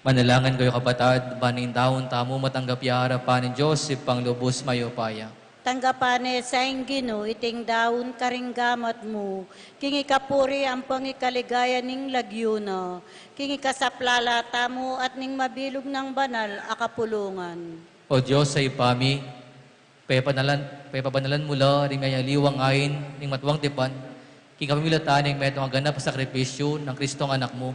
Manalangin kayu, kapatad, ban ing daun tamu matanggap ya king arapan ning Dios Ibpang lubus mayupaya. Tanggapan ne sa ing Ginu iting daun karing gamat mu, king ikapuri ampong ikaligaya ning lagyu na, king ikasaplala tamu at ning mabilug nang banal a kapulungan. O Dios a Ibpa mi, pepanalan, pepabanalan mu la ring miyayaliwang ain ning matuang tipan, king kapamilatan ning metung a ganap a sakripisyu nang Kristong Anak mu.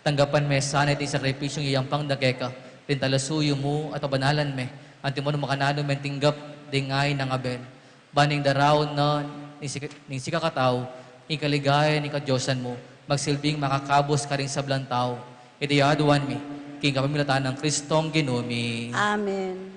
Tanggapan me sana iting sakripisyung iyayampang da keka ring talasuyu mu at pabanalan me, antimo nung makananu meng tinggap ding ain nang Abel. Ban ning daraun na ning sika-, ning sikakatau, ing kaligaya ning kadiosan mu, magsilbing makakabus karing sablang tau. Iti aduan mi, king kapamilatan nang Kristong Ginu mi. Amen.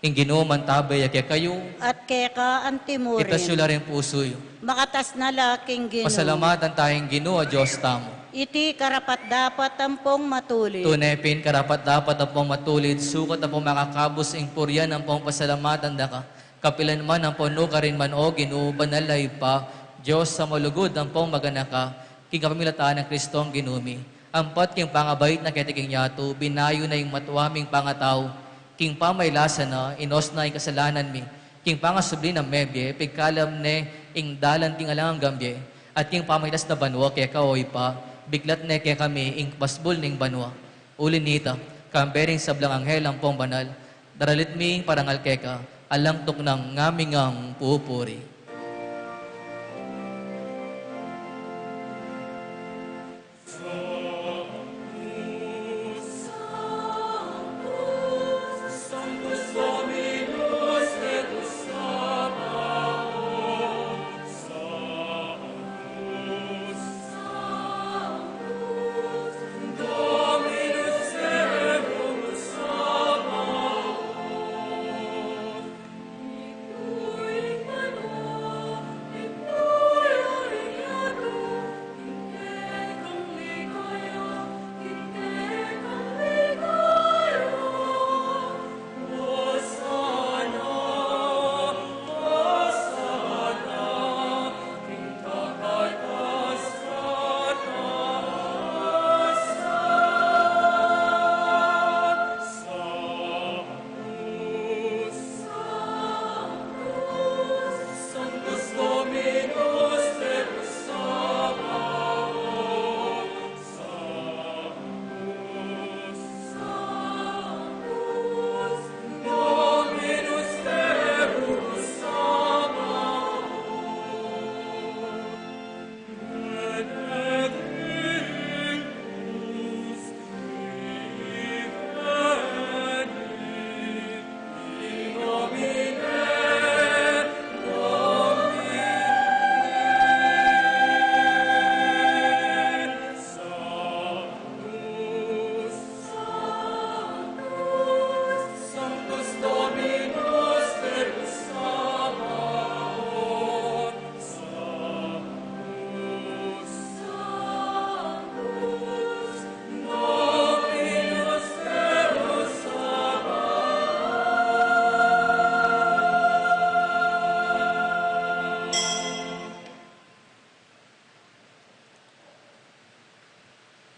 Ing Ginu mantabe ya kekayu. At keka antimurin. Itas yu la ring pusu yu. Makatas na la king Ginu. Pasalamatan taya ing Ginu a Dios tamu. Iti karapat-dapat ampong matulid. Tune pin karapat-dapat ampong matulid, sukat ampong makakabus ing purian ampong pasalamatan da ka, kapilan man ampon nukarin man, O Ginu, banal a Ibpa, Dios a malugud ampong maganaka, king kapamilatan nang Kristong Ginu mi. Ampat king pangabait na keti king yatu, binayu na ing matua ming pangatau, king pamailasa na, inos na ing kasalanan mi, king pangasubli nang mebie, pigkalam ne ing dalan king alang anggang bie, at king pamailas na banua keka, O Ibpa, biklat ne kekami ing pasbul ning banua. Uli nita, kambe ring sablang anghel ampong banal, daralit mi ing parangal keka, alang tuknang ngaming pupuri.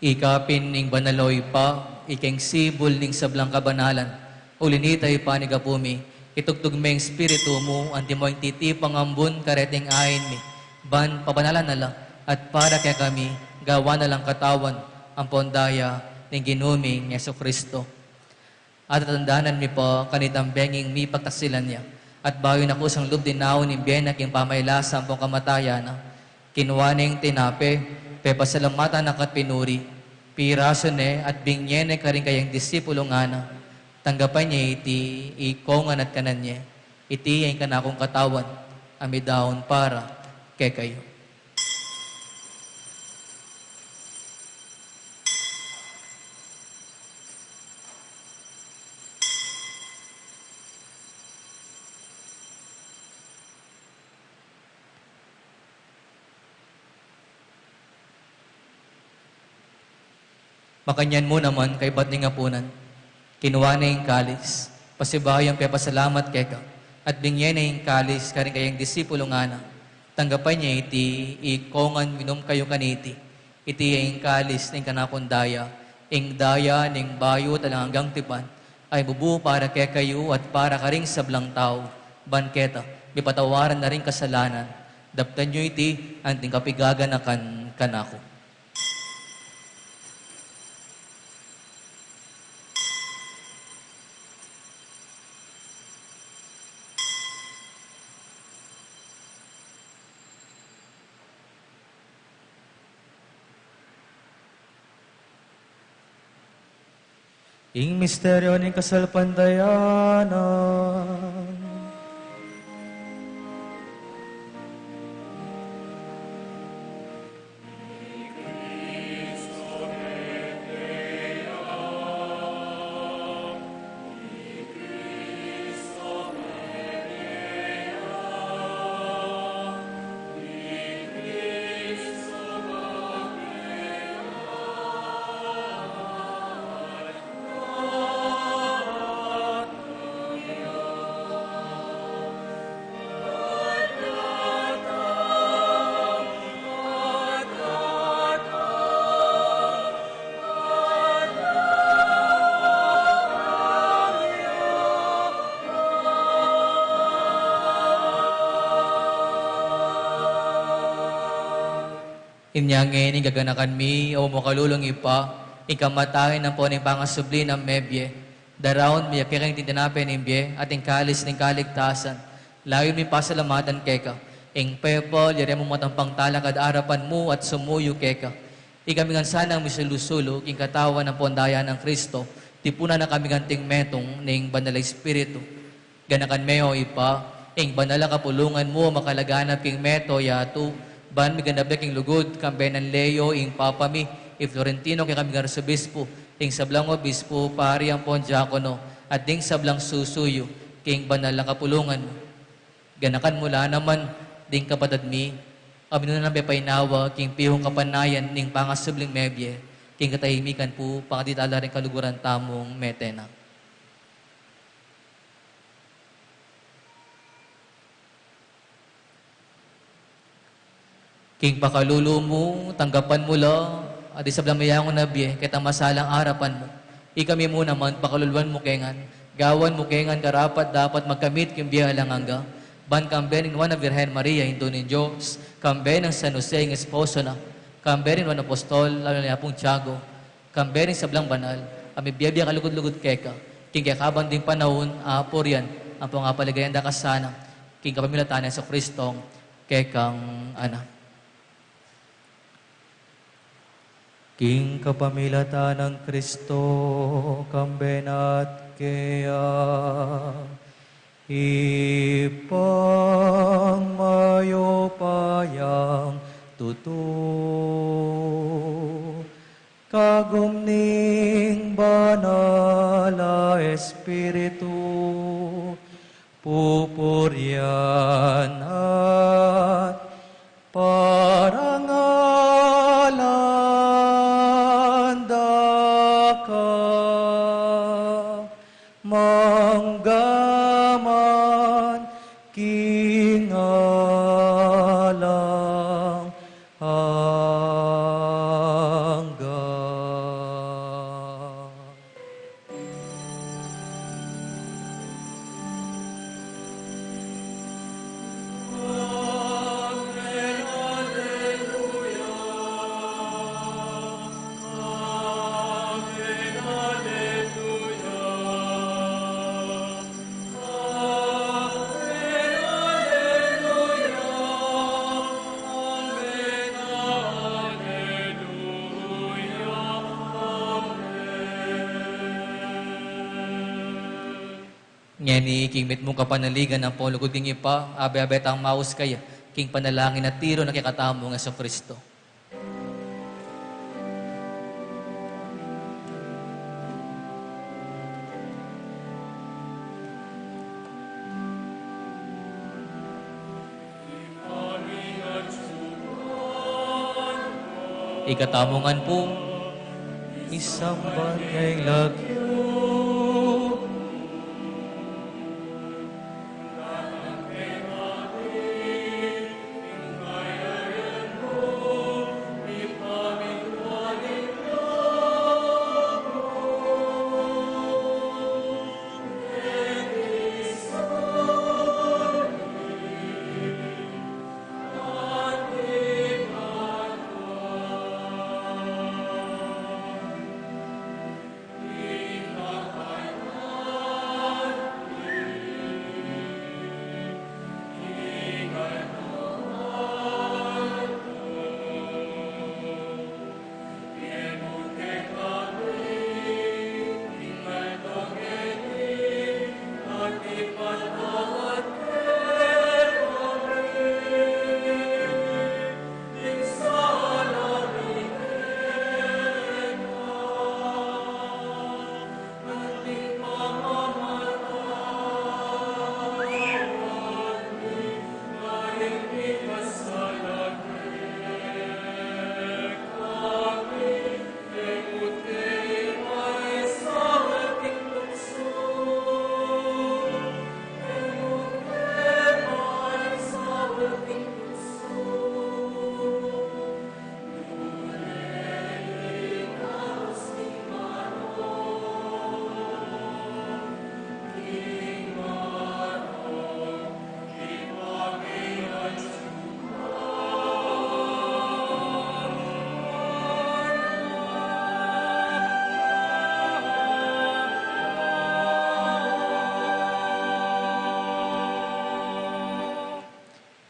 Ika pin ing banal, o Ibpa, ika ing sibul ning sablang kabanalan. Uli nita, Ibpa, ning gapu mi, itugtug me ing Espiritu mu, antimo ing titipang ambun kareting ain mi, ban pabanalan na la, at para kekami, gawan na lang katawan ampon daya ning Ginu ming Jesucristo. At tatandanan mi pa kanitang benging mipagtaksilan ya, at bayu na kusang lub dinaun ing bie na king pamailasa ampong kamatayan na, kinua ne ing tinape, pepasalamatan na ka't pinuri, pirasu ne at binye ne karing kayang disipulu, ngana: Tanggapan ye iti ikongan at kanan ye, iti ing kanakung katawan a midaun para kekayu. Makanyan mu naman, kaybat ning apunan, kinua ne ing kalis, pasibayu yang pepasalamat keka, at binye ne ing kalis karing kayang disipulu, ngana: Tanggapan ye iti ikongan, minum kayu kaniti, iti ing kalis ning kanakung daya, Ing daya ning bayu at alang anggang tipan a ibubu para kekayu at para karing sablang tau, ban keta mipatawaran na ring kasalanan. Daptan yu iti anting kapigaganakan kanaku. Ing misteryo ning kasalpantayanan. Inya ngeni gaganakan mi, o makalulung Ibpa, ing kamatayan ampon ing pangasubli nang mebie. Daraun mi keka ing tinape ning bie at ing kalis ning kaligtasan. Layun mi pasalamatan keka ing pepal a yari mung matampang talakad arapan mu at sumuyu keka. Ikami ngan sanang misulu-sulu king katawan ampon daya nang Kristo, tipunan na kami ngan anting metung ning Banal a Espiritu. Ganakan me, o Ibpa, ing banal a kapulungan mu a makalaganap king mabilug a yatu, ban miganap ya king lugud, kambe nang Leo ing Papa mi, i Florentino kekami ngan arsobispu, ing sablang obispu, pari ampon diakono, at ding sablang susuyu king banal a kapulungan mu. Ganakan mu la naman ding kapatad mi a minuna nang pepainawa king pihung kapanayan ning pangasubling mebie, king katahimikan pu, pangadi tala ring kaluguran tamung metena. King pakalulu mu, tanggapan mu la, at ding sablang meyangu na bie, keta masalang arapan mu. Ikami mu naman, pakaluluan mu ke ngan, gawan mu ke ngan karapat-dapat magkamit king bie alang angga, ban kambe ning Nuan a Virgen Maria, Indu ning Dios, kambe nang San Jose, ing esposo na, kambe ning Nuan a Apostol, lalu na i Apung Tiago, kambe ning sablang banal a mibie-bie kalugud-lugud keka, king kekaban ding panaun, apurian ampong apaligayan da ka sana, king kapamilatan nang Jesucristong kekang Anak. King kapamilatan nang Kristo, kambe na at keya, Ibpang mayupayang tutu, kagum ning Banal a Espiritu, pupurian at parangalan da ka, mangga man king alang angga. Ngeni, king mitmung kapanaligan ampong lugud ning Ibpa, abe-abe tang maus kaya king panalangin a tiru na kekatamung Jesucristo. Ikatamu ngan pu, isamban ya ing lagyu.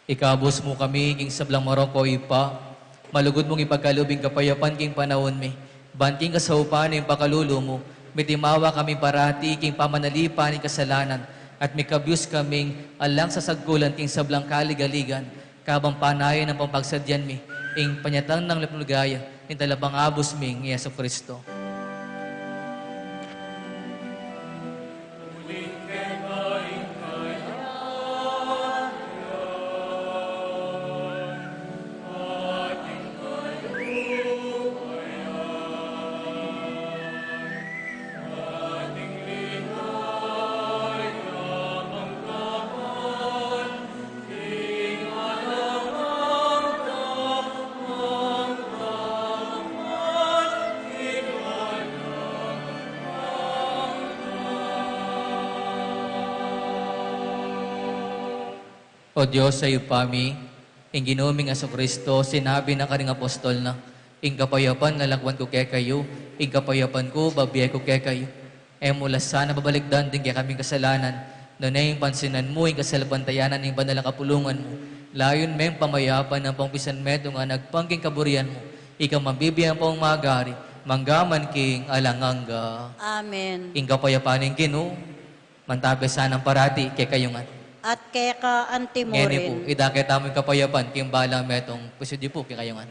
Ikabus mu kami king sablang marok, o Ibpa, malugud mung ipagkalub ing kapayapan king panaun mi, ban king kasaupan ning pakalulu mu, mitimawa kami parati king pamanalipan ning kasalanan, at mikabus kaming alang sasagkulan king sablang kaligaligan, kabang panayan nang pamagsadyan mi ing panyatang nang ligaya ning Talapangabus ming Jesucristo. O Dios a Ibpa mi, ing Ginu ming Jesucristo, sinabi na karing apostol na, "Ing kapayapan lalakwan ku kekayu, ing kapayapan ku babie ku kekayu." E mu la sana babalikdan ding kekaming kasalanan, nune ing pansinan mu ing kasalpantayanan ning banal a kapulungan mu, layun meng pamayapan ampong pisanmetungan agpang king kaburian mu, ika mabibie ampong magari, mangga man king alang angga. Amen. Ing kapayapan ning Ginu, mantabe sana parati kekayu ngan. At keka anti mu rin. Ngeni pu, idake tamu ing kapayapan king bala metung, pusudi pu kekayu ngan.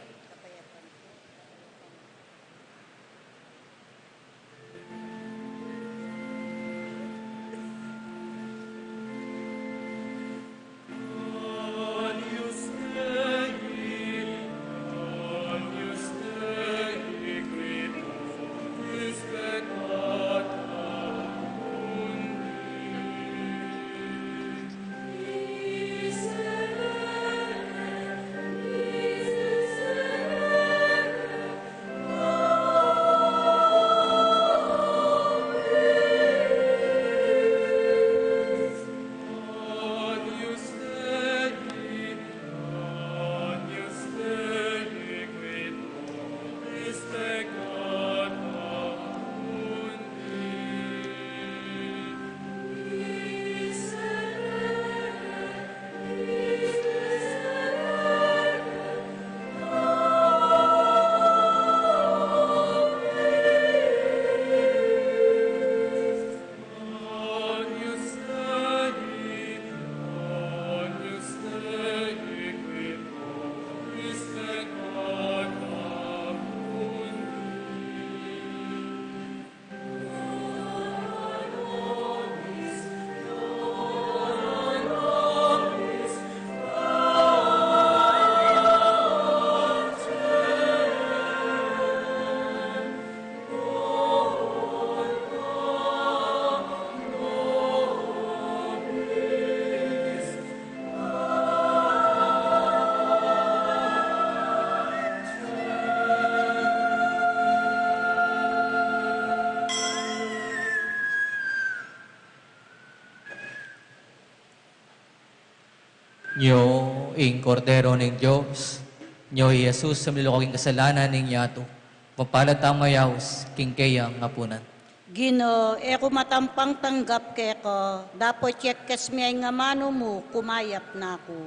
Nyo ing Kordero ning Dios, nyo i Jesus a miluluko king kasalanan ning yatu. Mapalad tamu mayaus king keyang apunan. Ginu, e ku matampang tanggap keka, dapot yekes me ing amanu mu, kumayap na ku.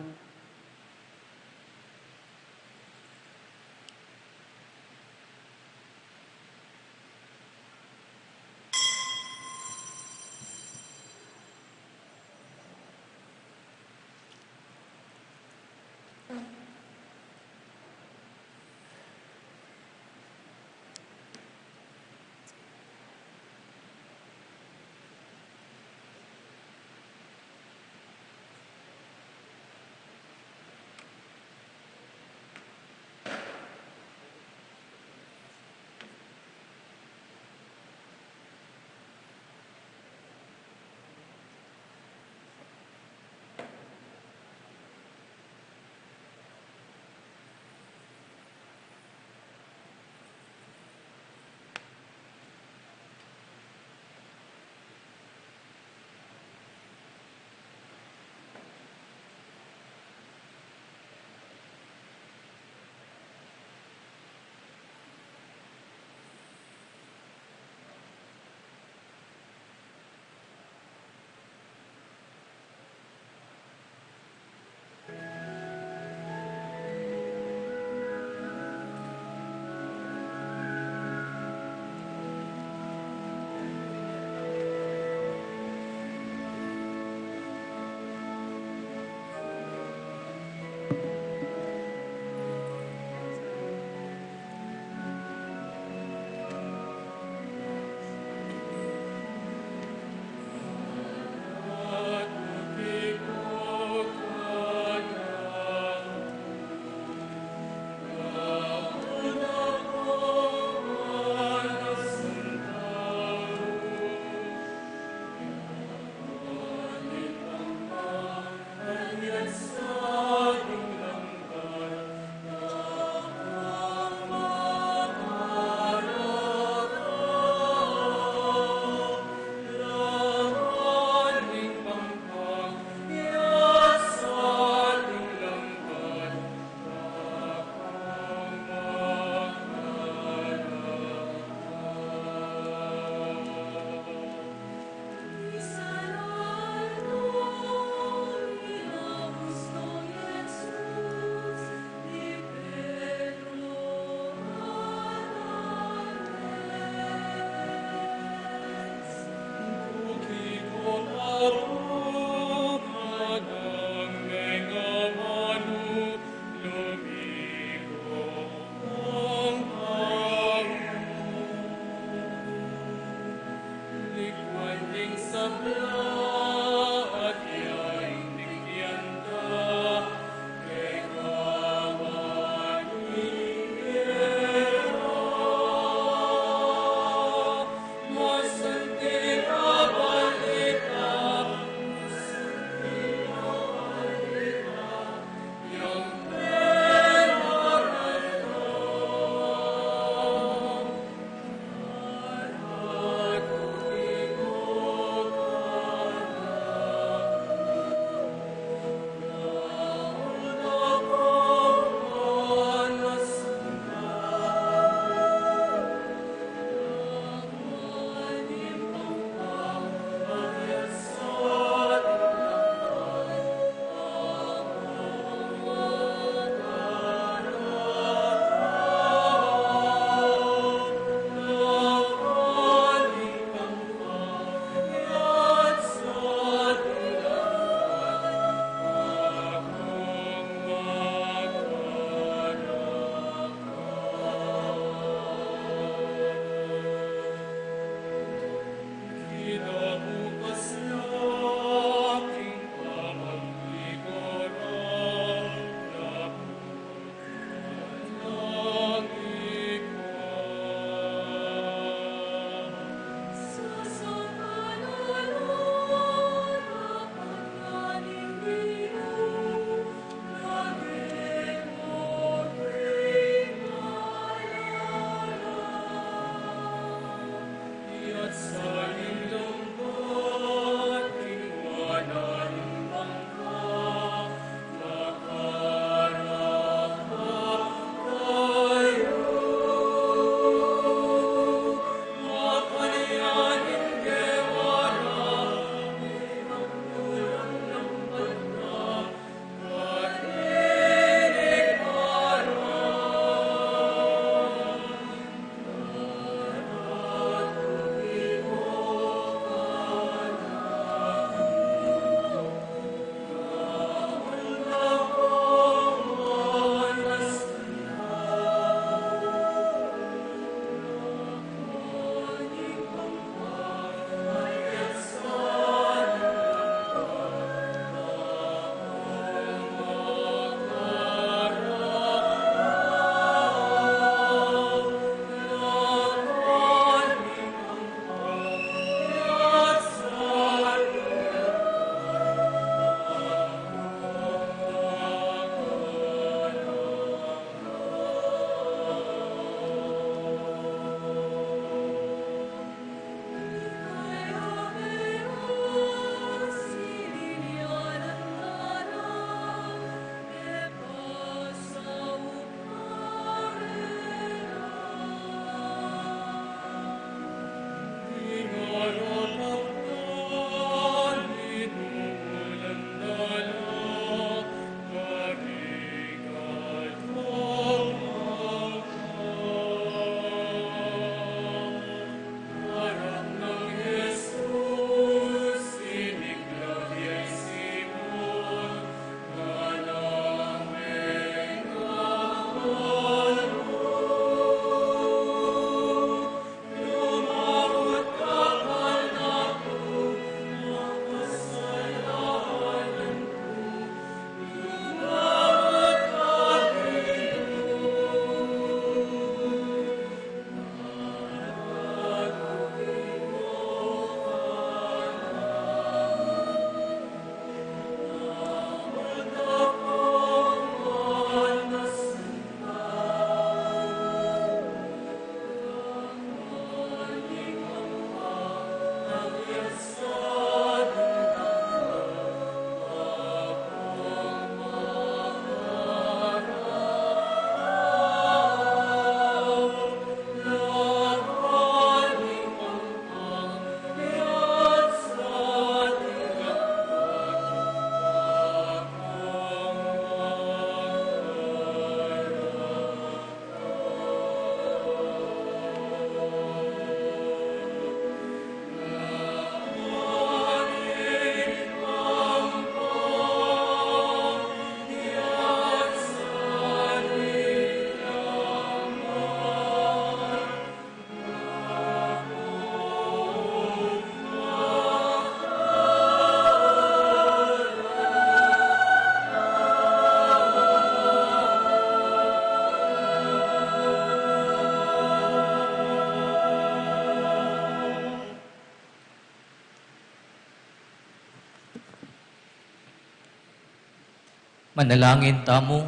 Manalangin tamu.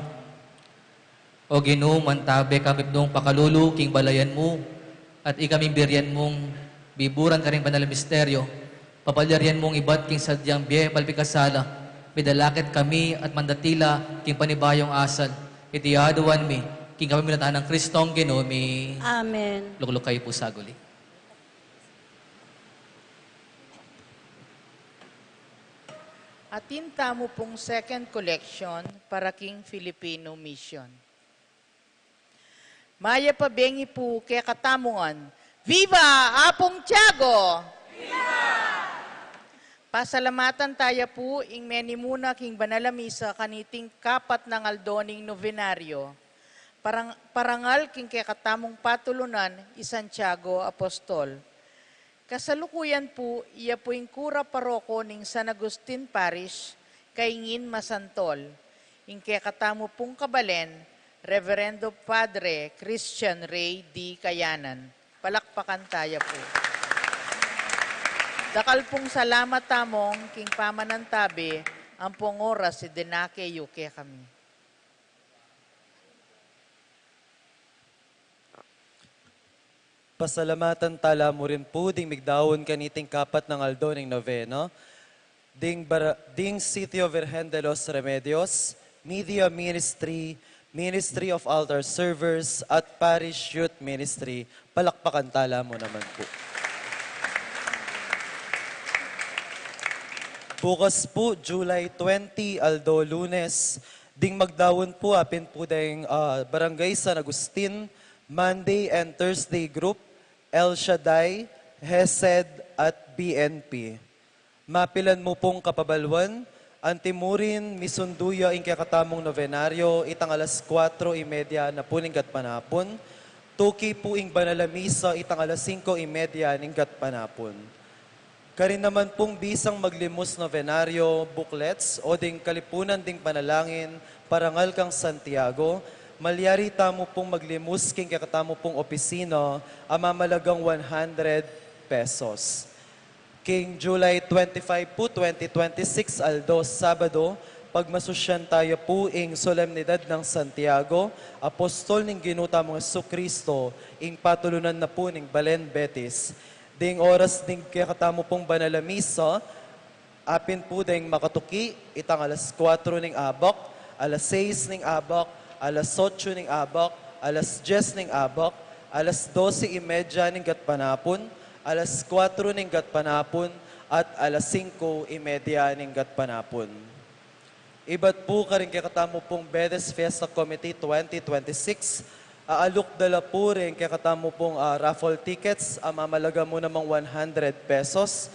O Ginu, mantabe kami nung pakalulu king balayan mu, at ikami birian mung biburan karing banal a misteryo, papalyarian mung ibat king sadyang bie palpikasala, midalakit kami at mandatila king panibayung asal. Iti aduan mi, king kapamilatan nang Kristong Ginu mi. Amen. Lukluk kayu pu saguli. Atin tamu pung second collection para king Filipino Mission. Mayap a bengi pu kekatamu ngan. Viva Apung Tiago! Viva! Pasalamatan taya pu ing menimuna king banal a misa kaniting kapat nang aldo ning nobenaryo. Parang-, parangal king kekatamung patulunan i Santiago Apostol. Kasalukuyan pu, iya pu ing kura paroko ning San Agustin Parish, kaingin masantol. Ing kekatamu pung kabalen, Reverendo Padre Christian Ray D. Kayanan. Palakpakan taya pu. Dakal pung salamat tamung king pamanantabe ampong oras a idenake yu kekami. Pasalamatan tala mu rin pu ding migdaun kaniting kapat nang aldo ning novena, ding bara-, ding Sitio Virgen de los Remedios, Media Ministry, Ministry of Altar Servers, at Parish Youth Ministry. Palakpakan tala mu naman pu. Bukas pu, July twenty, aldo Lunes, ding magdaun pu, apin pu deng, ah, Barangay San Agustin, Monday and Thursday group, El Shaddai, Hesed, at B N P. Mapilan mu pung kapabaluan, antimurin misundu ya ing kekatamung nobenaryo itang alas kuatro y media na pu ning gatpanapun, tuki pu ing banal a misa itang alas singko y media ning gatpanapun. Karin naman pung bisang maglimus nobenaryo, booklets, o ding kalipunan ding panalangin, parangal kang Santiago, malyari tamu pung maglimus king kekatamu pung opisina a mamalagang one hundred pesos. King July twenty-five pu, twenty twenty-six, aldo Sabado, pagmasusyan taya pu ing solemnidad nang Santiago, apostol ning Ginu tamung Jesucristo, ing patulunan na pu ning Balen Betis. Ding oras ning kekatamu pung banal a misa, apin pu deng makatuki, itang alas kuatro ning abak, alas sais ning abak, alas otso ning abak, alas dyes ning abak, alas dose y media ning gatpanapun, alas kuatro ning gatpanapun, at alas singko y media ning gatpanapun. Ibat pu karing kekatamu pung Betis Fiesta Committee twenty twenty-six, aalok da la pu ring kekatamu pung, ah, raffle tickets a mamalaga mu namang one hundred pesos.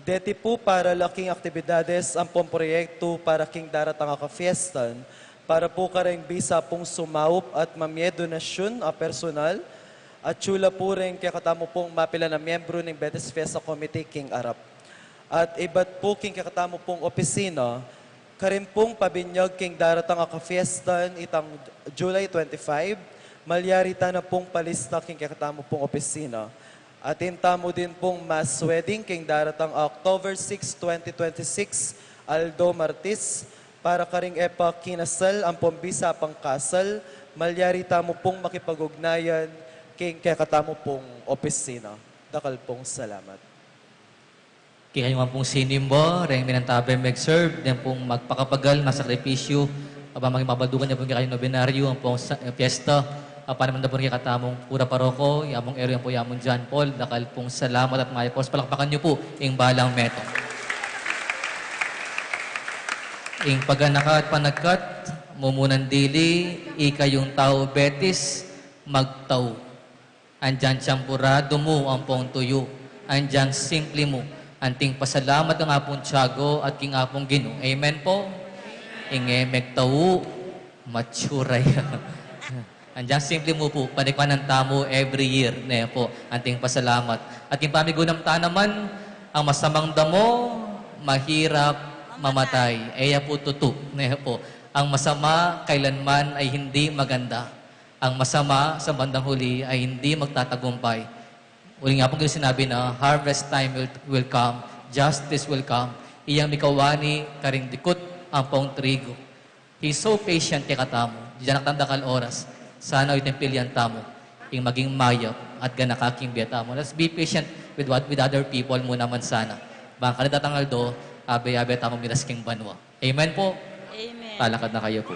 Deti pu para la king aktibidades ampong proyektu para king daratang a kafiestan, para pu karing bisa pung sumaup at mamie donasyun a personal, atyu la pu ring kekatamu pung mapilan a miyembru ning Betis Fiesta Committee king arap. At ibat pu king kekatamu pung opisina, karin pung pabinyag king daratang a kafiestan itang July twenty-five, malyari ta na pung palista king kekatamu pung opisina. Atin tamu din pung mass wedding king daratang October six, twenty twenty-six, aldo Martis, para karing e pa kinasal ampong bisa pang kasal, malyari tamu pung makipag-ugnayan king kekatamu pung opisina. Dakal pung salamat. Kekayu naman pung sinimba, reng minantabe meg-serve, den pung magpakapagal na sakripisyu, aba maging mabaldugan ne pung kekayung nobenaryo, ampong sa-, eh, fiesta, apa naman da pung kekatamung kura paroko, ya mung Eri, ampo ya mung John Paul, dakal pung salamat at mayap a oras, palakpakan yu pu ing balang metung. Ing paganaka at panagkat, mumunan dili, ikayung tau Betis, magtau. Andyang tsamburadu mu ampong tuyu, andyang simpli mu, anting pasalamat kang Apung Tiago at king Apung Ginu. Amen pu? Ing e megtau, matsura ya. Andyang simpli mu pu, panikmanan tamu every year, ne pu, anting pasalamat. At king pamigunam ta naman, ang masamang damo, mahirap mamatay. E ya pu tutu, ne pu. Ang masama, kailanman ay hindi maganda. Ang masama, sa bandang huli, ay hindi magtatagumpay. Uli nga pung sinabi na, "Harvest time will, will come, justice will come." Iyang mikawani karing dikut ampong trigo. He's so patient kekatamu. Dinan dakal oras. Sana iti ing pilian tamu, ing maging mayap at ganaka king bie tamu. Let's be patient with what, with other people mu naman sana. Bang kanita tang aldo, abe-abe tamu miras king banua. Amen po. Amen. Talakad na kayu po.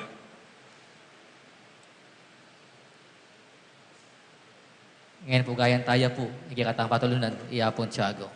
Ngeni po, gayan taya po ing kekatang patulunan, i Apung Tiago.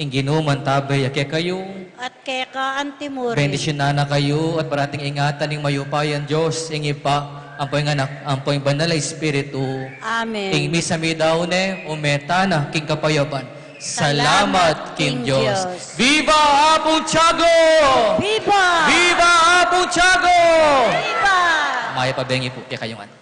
Ing Ginu mantabe ya kekayu. At keka antimurin. Bendisyunan na kayu at parating ingatan ning mayupayang Dios, ing Ibpa, ampo ing Anak, ampo ing Banal a Espiritu. Amen. Ing misa mi daun ne, ume tana king kapayapan. Salamat king Dios. Viva Apung Tiago! Viva! Viva Apung Tiago! Viva! Mayap a bengi pu kekayu ngan.